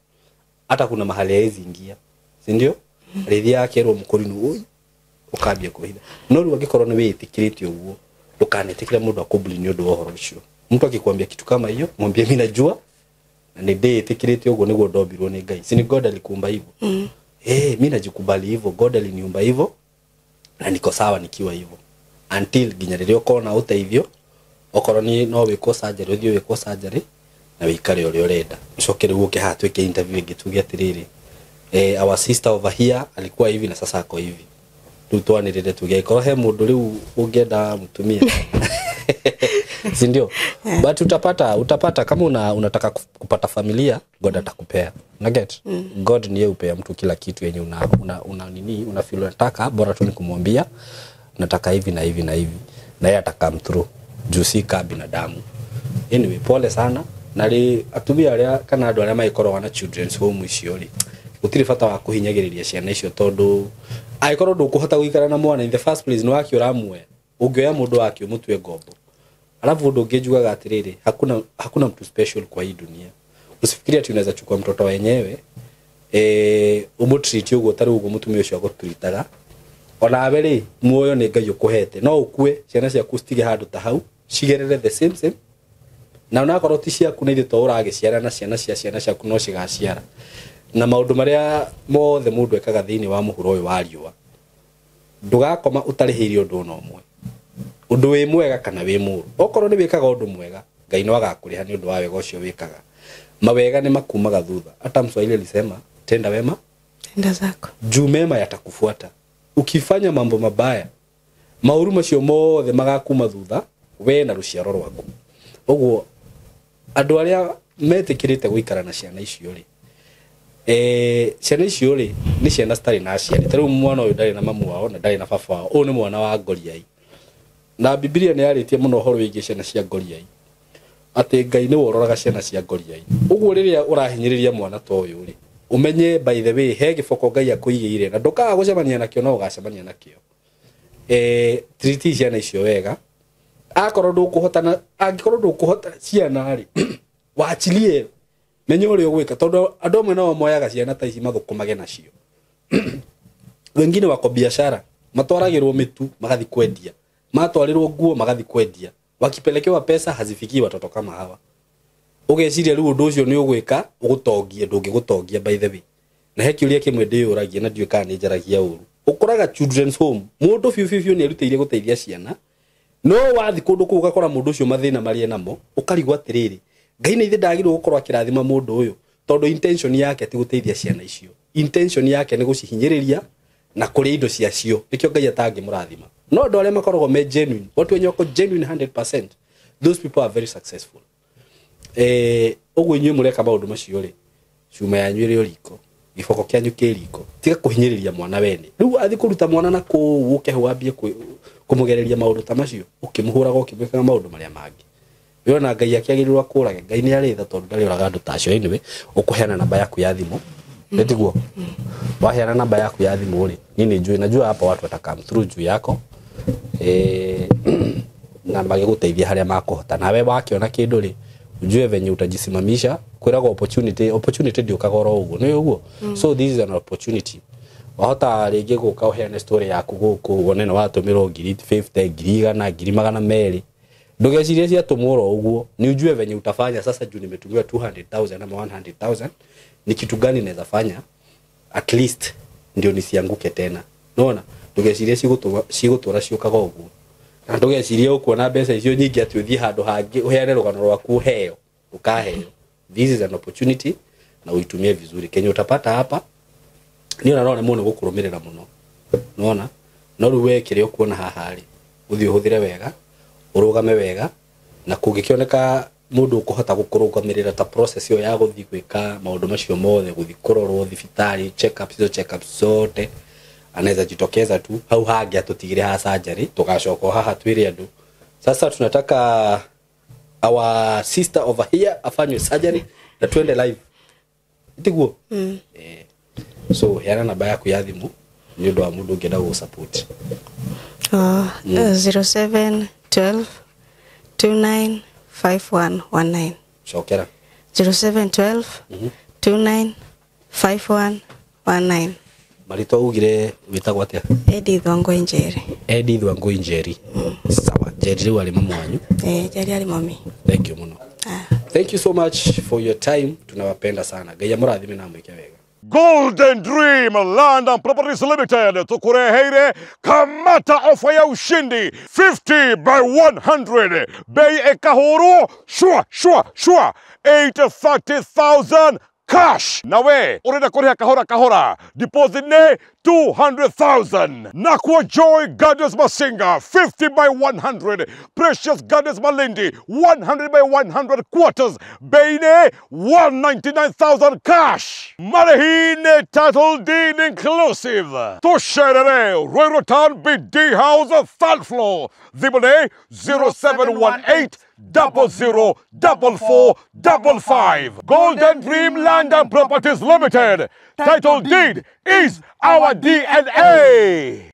hata kuna mahali haezi ingia, si ndio? Rĩthiaga akerwo mũkũrinũ, oi ũkambia kwĩhitha. No rĩu angĩkorwo nĩ wĩĩtĩkĩrĩte ũguo, ndũkanetĩkĩre mũndũ akũbully nĩ ũndũ wa ũhoro ũcio. Mtu akikwambia kitu kama hiyo, mwambie, mimi najua na nĩ ndĩĩtĩkĩrĩte ũguo, nĩguo ndombirwo nĩ Ngai. Si ni God alikuumba hivyo? Mi najikubali hivyo, God aliniumba hivyo na niko sawa nikiwa hivyo, until nginya rĩrĩa ũkona ũteithio. Okorwo ni no wĩkwo surgery, ũthiĩ wĩkwo surgery na wĩikare ũrĩa ũrenda. Ũcoke rĩu ũke haha twĩke interview ĩngĩ, tuge atĩrĩrĩ, our sister over here alikuwa hivi na sasa ako hivi. Rĩu twanĩrĩre tuge angĩkorwo he mũndũ rĩu ũngĩenda mũtumia, si ndio? But utapata kama unataka kupata familia, God atakupea. Una get? God ndiye upea mtu kila kitu yenye una nini, una feel unataka, bora tu ni kumwambia nataka hivi na hivi na hivi, na yeye atacome through, juu si ka binadamu. Anyway, pole sana. Na rĩ, atumia arĩa kana andũ arĩa magĩkoragwo na children's home icio rĩ, gũtirĩ bata wa kũhinyagĩrĩria ciana icio, tondũ angĩkorwo ndũkũhota gũikara na mwana in the first place, nĩ wake ũramuoya? Ũngĩoya mũndũ wake ũmũtue ngombo. Alafu ũndũ ũngĩ njugaga atĩrĩrĩ, hakuna mtu special kwa hii dunia. Usifikirie ati unaweza chukua mtoto wenyewe, umutreat ũguo tarĩ ũguo mũtumia ũcio agũtreataga. Onawe rĩ, muoyo nĩ Ngai ũkũhete, no ũkue ciana ciaku citige handũ ta hau, cigerere the same same, na onakorwo ti ciaku na ithuĩ to ũragĩciara, na ciana cia ciana ciaku no cigaciara. Na maũndũ marĩa mothe mũndũ ekaga thĩinĩ wa mũhuro ũyũ wa riũa, ndũgakoma ũtarĩhĩire ũndũ ona ũmwe. Ũndũ wĩ mwega kana wĩ mũũru. Okorwo nĩ wĩkaga ũndũ mwega, Ngai no agakũrĩha nĩ ũndũ wa wega ũcio wĩkaga. Mawega nĩ makumaga thutha. Hata Mswahili alisema tenda wema tenda zako, juu mema yatakufuata. Ukifanya mambo mabaya, maũru macio mothe magakuma thutha we na rũciaro rwaku. Ũguo andũ arĩa metĩkĩrĩte gũikara na ciana icio rĩ, ciana icio rĩ nĩ ciana citarĩ na aciari. Ta rĩu mwana ũyũ ndarĩ na mamu wao na ndarĩ na baba wao. Ũyũ nĩ mwana wa ngoriai. Na Bibilia nĩ yarĩtie mũno ũhoro wĩgiĩ ciana cia ngoriai, atĩ Ngai nĩwe ũroraga ciana cia ngoriai. Ũguo rĩrĩa ũrahinyĩrĩria mwana ta ũyũ rĩ, ũmenye by the way he gĩboko Ngai akũigĩire na ndũkaga gũcemania nakĩo no ũgacemania nakĩo. Treat ciana icio wega. Akorwo ndũkũhota, angĩkorwo ndũkũhota ciana rĩ, wachilie, menya ũrĩa ũgwĩka, tondũ andũ amwe nao moyaga ciana ta ici mathũkũmage nacio. Wengine wako biashara, matwaragĩrwo mĩtu magathi kwendia, matwarĩrwo nguo magathi kwendia, wakipelekewa pesa hazifikii watoto kama hawa. Ũgeciria rĩu ũndũ ũcio nĩ ũgwĩka ũgũtongie, ndũngĩgũtongia by the way. Na he kĩũria kĩmwe ndĩyũragia na ndiũĩ kana nĩ njaragia ũru. Ũkoraga children's home, mũndũ biũ biũ biũ nĩ erutĩire gũteithia ciana, no wathi kũndũ kũu ũgakora mũndũ ũcio mathĩna marĩa namo, ũkarigwo atĩrĩrĩ, Ngai nĩ ithe ndagĩrĩirwo gũkorwo akĩrathima mũndũ ũyũ, tondũ intention yake ti gũteithia ciana icio. Intention yake nĩ gũcihinyĩrĩria na kũrĩa indo ciacio. Nĩkĩo Ngai atangĩmũrathima. No andũ arĩa makoragwo me genuine, watu wenye wako genuine 100%, those people are very successful. Ũguo inyuĩ mũreka maũndũ macio rĩ, cuma yanyu ĩrĩ o riko, gĩboko kĩanyu kĩ riko, tiga kũhinyĩrĩria mwana wene. Rĩu athi kũruta mwana na kũu ũke hau wambie kũmũgereria maũndũ ta macio, ũkĩmũhũraga ũkĩmwĩkaga maũndũ marĩa mangĩ. Wĩona Ngai akĩagĩrĩirwo akũrage, Ngai nĩ arĩ tha tondũ ndarĩ ũraga andũ ta acio. Anyway, ũkũheana namba yaku ya thimũ. Nĩtiguo? Waheana namba yaku ya thimũ rĩ, niĩ nĩ njũĩ, najua hapa watu wata come through juu yako. Na magĩgũteithia harĩa makũhota. Nawe wakĩona kĩndũ rĩ, ujue venye utajisimamisha. Kwĩragwo opportunity, opportunity ndĩũkaga oro ũguo, nĩ ũguo? So this is an opportunity. Wahota rĩngĩ gũka ũheane story yaku gũkũ, wone nĩ watũmĩrwo ngiri 50, ngiri igana, ngiri magana merĩ. Ndũgecirie ciatũmwo oro ũguo, ni ujue venye utafanya. Sasa juu nimetumiwa 200,000 ama 100,000, ni kitu gani naweza fanya at least ndio nisianguke tena. Unaona? Ndũgecirie cigũtũra ciũkaga ũguo. Na ndũgecirie ũkuona mbeca icio nyingĩ atĩ ũthiĩ handũ hangĩ ũheane rũgano rwaku ũheo, ndũkaheo. This is an opportunity na uitumie vizuri. Kenye utapata hapa, niĩ ona no nemwo nĩ gũkũrũmĩrĩra mũno. Unaona? No rĩu we kĩrĩa ũkuona haha rĩ, ũthiĩ ũhũthĩre wega, ũrũgame wega, na kũngĩkĩoneka mũndũ ũkũhota gũkũrũgamĩrĩra ta process ĩyo ya gũthiĩ gwĩka maũndũ macio mothe, gũthiĩ kũrorwo thibitarĩ, check ups, hizo check ups zote, anaweza jitokeza tu hau hangĩ atũtigĩre ha surgery, tũgacoka haha twĩre andũ sasa tunataka our sister over here afanywe surgery na tuende live. Itiguo? So heana namba yaku ya thimũ nĩ ũndũ wa mũndũ ũngĩenda gũgũ-support. 07 12 29 51 19. Cokera. 07 12 29 51 19. Marĩtwa ugire wĩtagwo atĩa? Edith Wangui Njeri. Edith Wangui Njeri. Sawa, Njeri rĩu arĩ mamu wanyu. Njeri arĩ mami. Thank you mũno. Thank you so much for your time. Tunawapenda sana. Ngai amũrathime na amwĩke wega. Golden Dream Land and Properties Limited tukureheire kamata ofa ya ushindi 50 by 100, bei ekahuru shwa shwa shwa 830,000 cash. Nawe urenda kuriha kahora kahora, deposit ne 200,000. Nakwa Joy Gardens Masinga 50 by 100, Precious Gardens Malindi 100 by 100 quarters, bei ne 199,000 cash. Marehine title deed inclusive. Tusherere Ruiru Town BD House third floor. Thimũ 0718 00 44 55. Golden Dream Land and Properties Limited. Title deed is our DNA.